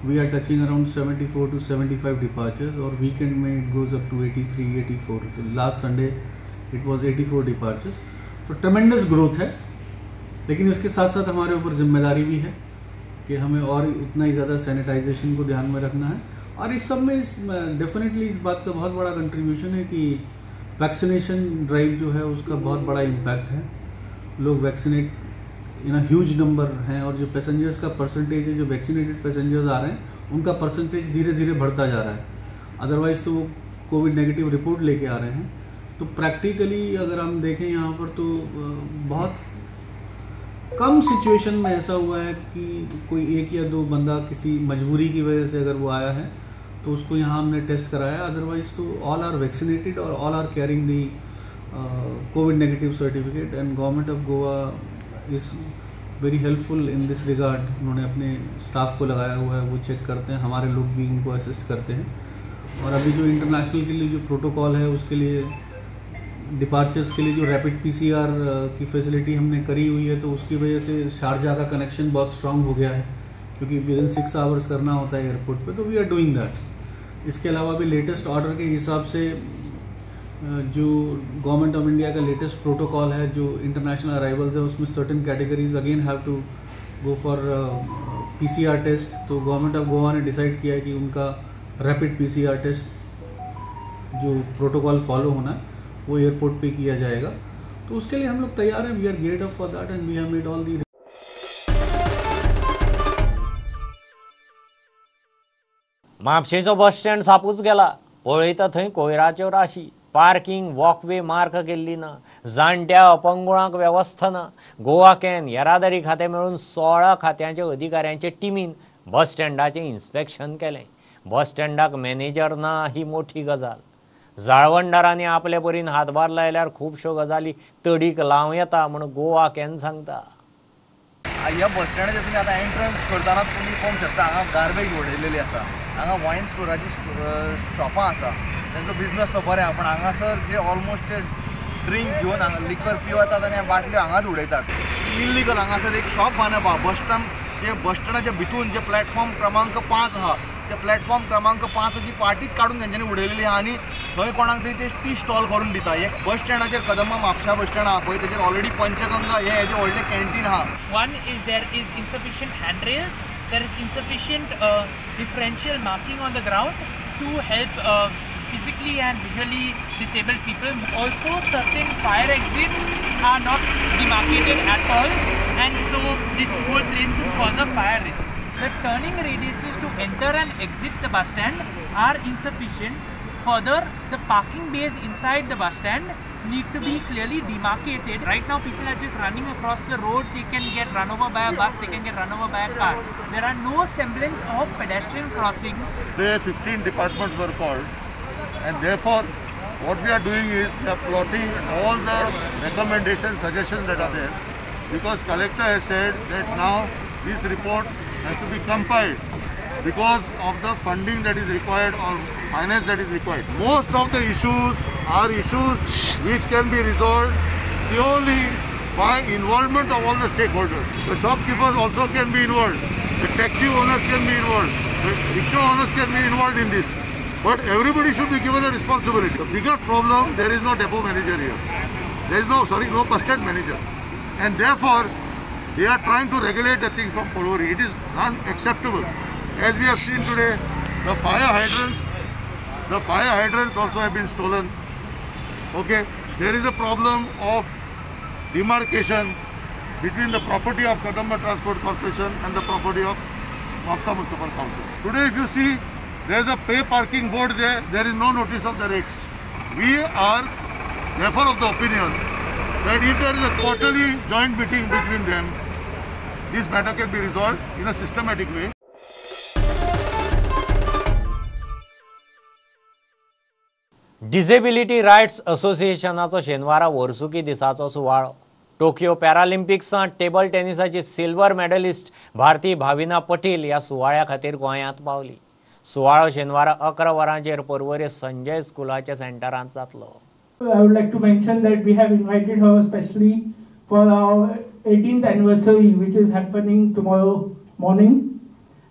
we are touching around 74 to 75 departures Aur weekend में it goes up to 83, 84. तो last Sunday it was 84 departures. तो ट्रमेंडस ग्रोथ है, लेकिन इसके साथ साथ हमारे ऊपर जिम्मेदारी भी है कि हमें और उतना ही ज़्यादा सैनिटाइजेशन को ध्यान में रखना है. और इस सब में इस डेफिनेटली इस बात का बहुत बड़ा कंट्रीब्यूशन है कि वैक्सीनेशन ड्राइव जो है उसका बहुत बड़ा इम्पैक्ट है. लोग वैक्सीनेट इन ह्यूज नंबर हैं और जो पैसेंजर्स का परसेंटेज है, जो वैक्सीनेटेड पैसेंजर्स आ रहे हैं उनका परसेंटेज धीरे धीरे बढ़ता जा रहा है. अदरवाइज़ तो वो कोविड नेगेटिव रिपोर्ट लेके आ रहे हैं. तो प्रैक्टिकली अगर हम देखें यहाँ पर तो बहुत कम सिचुएशन में ऐसा हुआ है कि कोई एक या दो बंदा किसी मजबूरी की वजह से अगर वो आया है तो उसको यहाँ हमने टेस्ट कराया. अदरवाइज़ तो all are vaccinated Aur all are carrying the covid negative certificate and government of Goa is very helpful in this regard. उन्होंने अपने स्टाफ को लगाया हुआ है, वो चेक करते हैं, हमारे लोग भी उनको असिस्ट करते हैं. और अभी जो इंटरनेशनल के लिए जो प्रोटोकॉल है उसके लिए डिपार्चर्स के लिए जो रैपिड PCR की फैसिलिटी हमने करी हुई है, तो उसकी वजह से शारजाह का कनेक्शन बहुत स्ट्रांग हो गया है क्योंकि विद इन 6 आवर्स करना होता है एयरपोर्ट पे, तो we are doing that. इसके अलावा भी लेटेस्ट ऑर्डर के हिसाब से जो गवर्नमेंट ऑफ इंडिया का लेटेस्ट प्रोटोकॉल है जो इंटरनेशनल अराइवल्स है उसमें certain categories again have to go for PCR test. तो गवर्नमेंट ऑफ गोवा ने डिसाइड किया है कि उनका रैपिड PCR test जो प्रोटोकॉल फॉलो होना है वो एयरपोर्ट पे किया जाएगा. तो उसके लिए हम लोग तैयार हैं. We are geared up for that and we have made all the. म्हापशेंचो bus stand सापूच गेला. पळयता थंय कोयराच्यो राशी, पार्किंग वॉकवे मार्क केल्ली ना, जाणट्या अपंगुळांक वेवस्था ना. गोवा can येरादारी खातें मेळून 16 खात्यांच्या अधिकाऱ्यांचे टिमीन बस स्टँडाचें इन्स्पेक्शन केलें. बस स्टँडाक मॅनेजर ना ही मोठी गजाल. जाळवणदारांनी आपले परीन हातभार लायल्यार खुबश्यो गजाली तडीक लावं येता म्हूण गोवा can सांगता. ह्या बस स्टँडाचे तुमी आतां एंट्रन्स करतना तुमी पळोवंक शकता हांगा गार्बेज उडयलेली आसा, हांगा वायन स्टोराची शॉपां आसा, तेंचो बिजनस तो बरें आहा, पूण हांगासर जे ऑलमोस्ट ते ड्रिंक घेवन हांगा लिकर पिवतात आनी बाटल्यो हांगाच उडयतात. इल्लिगल हांगासर एक शॉप बांदप आहा. बस स्टँड जे बस स्टँडाच्या भितून जे प्लॅटफॉर्म क्रमांक 5 आहा त्या प्लॅटफॉर्म क्रमांक 5ची पार्टीच काडून तेंच्यांनी उडयलेली आहा आनी थंय कोणाक तरी ते टी स्टॉल करून दिता. एक बस स्टँडाचेर कदंबा म्हापशा बस स्टँड आहा पळय तेजेर ऑलरेडी पंचगंगा हे हेजें व्हडलें कॅन्टीन आहा. One is there is insufficient handrails, there is insufficient differential marking on the ground to help physically and visually disabled people. Also, certain fire exits are not demarcated at all, and so this whole place could cause a fire risk. The turning radiuses to enter and exit the bus stand are insufficient. Further, the parking bays inside the bus stand need to be clearly demarcated. Right now, people are just running across the road. They can get run over by a bus, they can get run over by a car. There are no semblance of pedestrian crossing. Today, 15 departments were called, and therefore, what we are doing is we are plotting all the recommendations, suggestions that are there, because collector has said that now this report has to be compiled because of the funding that is required or finance that is required. Most of the issues are issues which can be resolved purely by involvement of all the stakeholders. The shopkeepers also can be involved, the taxi owners can be involved, the rickshaw owners can be involved in this. But everybody should be given a responsibility. The biggest problem, there is no depot manager here. There is no bus stand manager. And therefore, they are trying to regulate the things from Porvorim. It is unacceptable. As we have seen today, the fire hydrants also have been stolen. Okay, there is a problem of demarcation between the property of Kadamba Transport Corporation and the property of Mapusa Municipal Council. Today, if you see, there is a pay parking board there, there is no notice of the rates. We are therefore of the opinion that if there is a quarterly joint meeting between them, this matter can be resolved in a systematic way. Disability rights असोसिएशनाचो शेनवारा वर्सुकी दिसाचो सुवाळो. Tokyo पॅरालिम्पिक्सांत table टेनिसाची silver medallist भारती भाविना पटेल ह्या सुवाळ्या खातीर गोंयांत पावली. सुवाळो शेनवारा 11 वरांचेर पर्वरे संजय स्कुलाच्या सेंटरांत जातलो. I would like to mention that we have invited her specially for our 18th anniversary, which is happening tomorrow morning.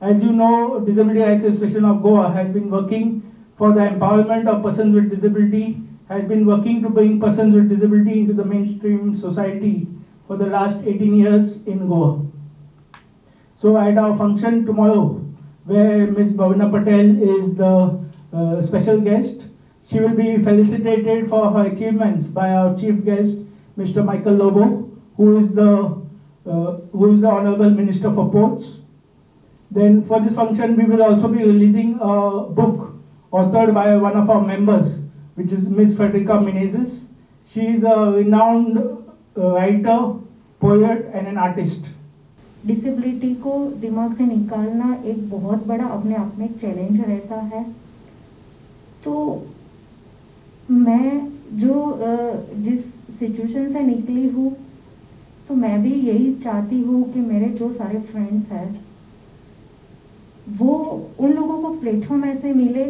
As you know, Disability Rights Association of Goa has been working for the empowerment of persons with disability, has been working to bring persons with disability into the mainstream society for the last 18 years in Goa. So at our function tomorrow, where Ms. Bhavina Patel is the special guest, she will be felicitated for her achievements by our chief guest, Mr. Michael Lobo, who is the Honorable Minister for Ports. Then for this function, we will also be releasing a book authored by one of our members, which is Ms. Frederica Menezes. She is a renowned writer, poet, and an artist. Disability को दिमाग से निकालना एक बहुत बड़ा अपने आप में challenge रहता है. तो मैं जो जिस सिचुएशन से निकली हूँ, तो मैं भी यही चाहती हूँ कि मेरे जो सारे फ्रेंड्स हैं वो उन लोगों को प्लेटफॉर्म ऐसे मिले,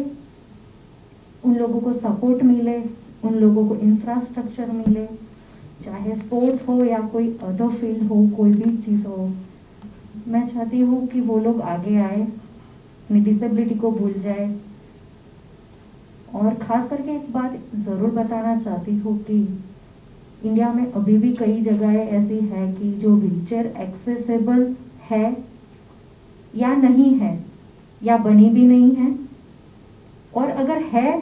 उन लोगों को सपोर्ट मिले, उन लोगों को इंफ्रास्ट्रक्चर मिले, चाहे स्पोर्ट्स हो या कोई अदर फील्ड हो, कोई भी चीज़ हो. मैं चाहती हूँ कि वो लोग आगे आए, अपनी डिसेबिलिटी को भूल जाए. और ख़ास करके एक बात ज़रूर बताना चाहती हूँ कि इंडिया में अभी भी कई जगहें ऐसी है कि जो व्हीलचेयर एक्सेसिबल है या नहीं है या बनी भी नहीं है, और अगर है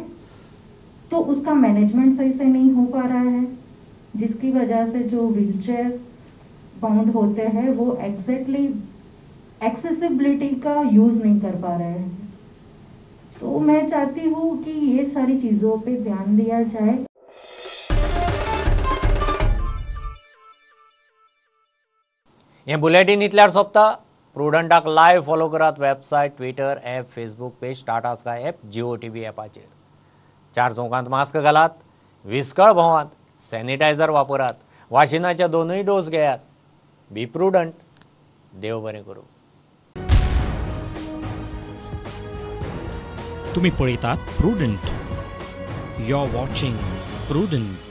तो उसका मैनेजमेंट सही से नहीं हो पा रहा है, जिसकी वजह से जो व्हीलचेयर बाउंड होते हैं वो एग्जैक्टली एक्सेसिबिलिटी का यूज़ नहीं कर पा रहे हैं. तो मैं चाहती हूँ कि ये सारी चीज़ों पे ध्यान दिया जाए. हे बुलेटिन इतल्यार सोंपता. प्रुडंटाक लायव्ह फॉलो करात website, Twitter app, Facebook page, Tata Sky app, Jio TV ॲपाचेर. 4 चौकांत मास्क घालात, विस्कळ भोंवात, सॅनिटायझर वापरात, वाशिनाचे 2 डोस घेयात. Be prudent. देव बरें करूं. तुम्ही पळयतात Prudent. You are watching Prudent.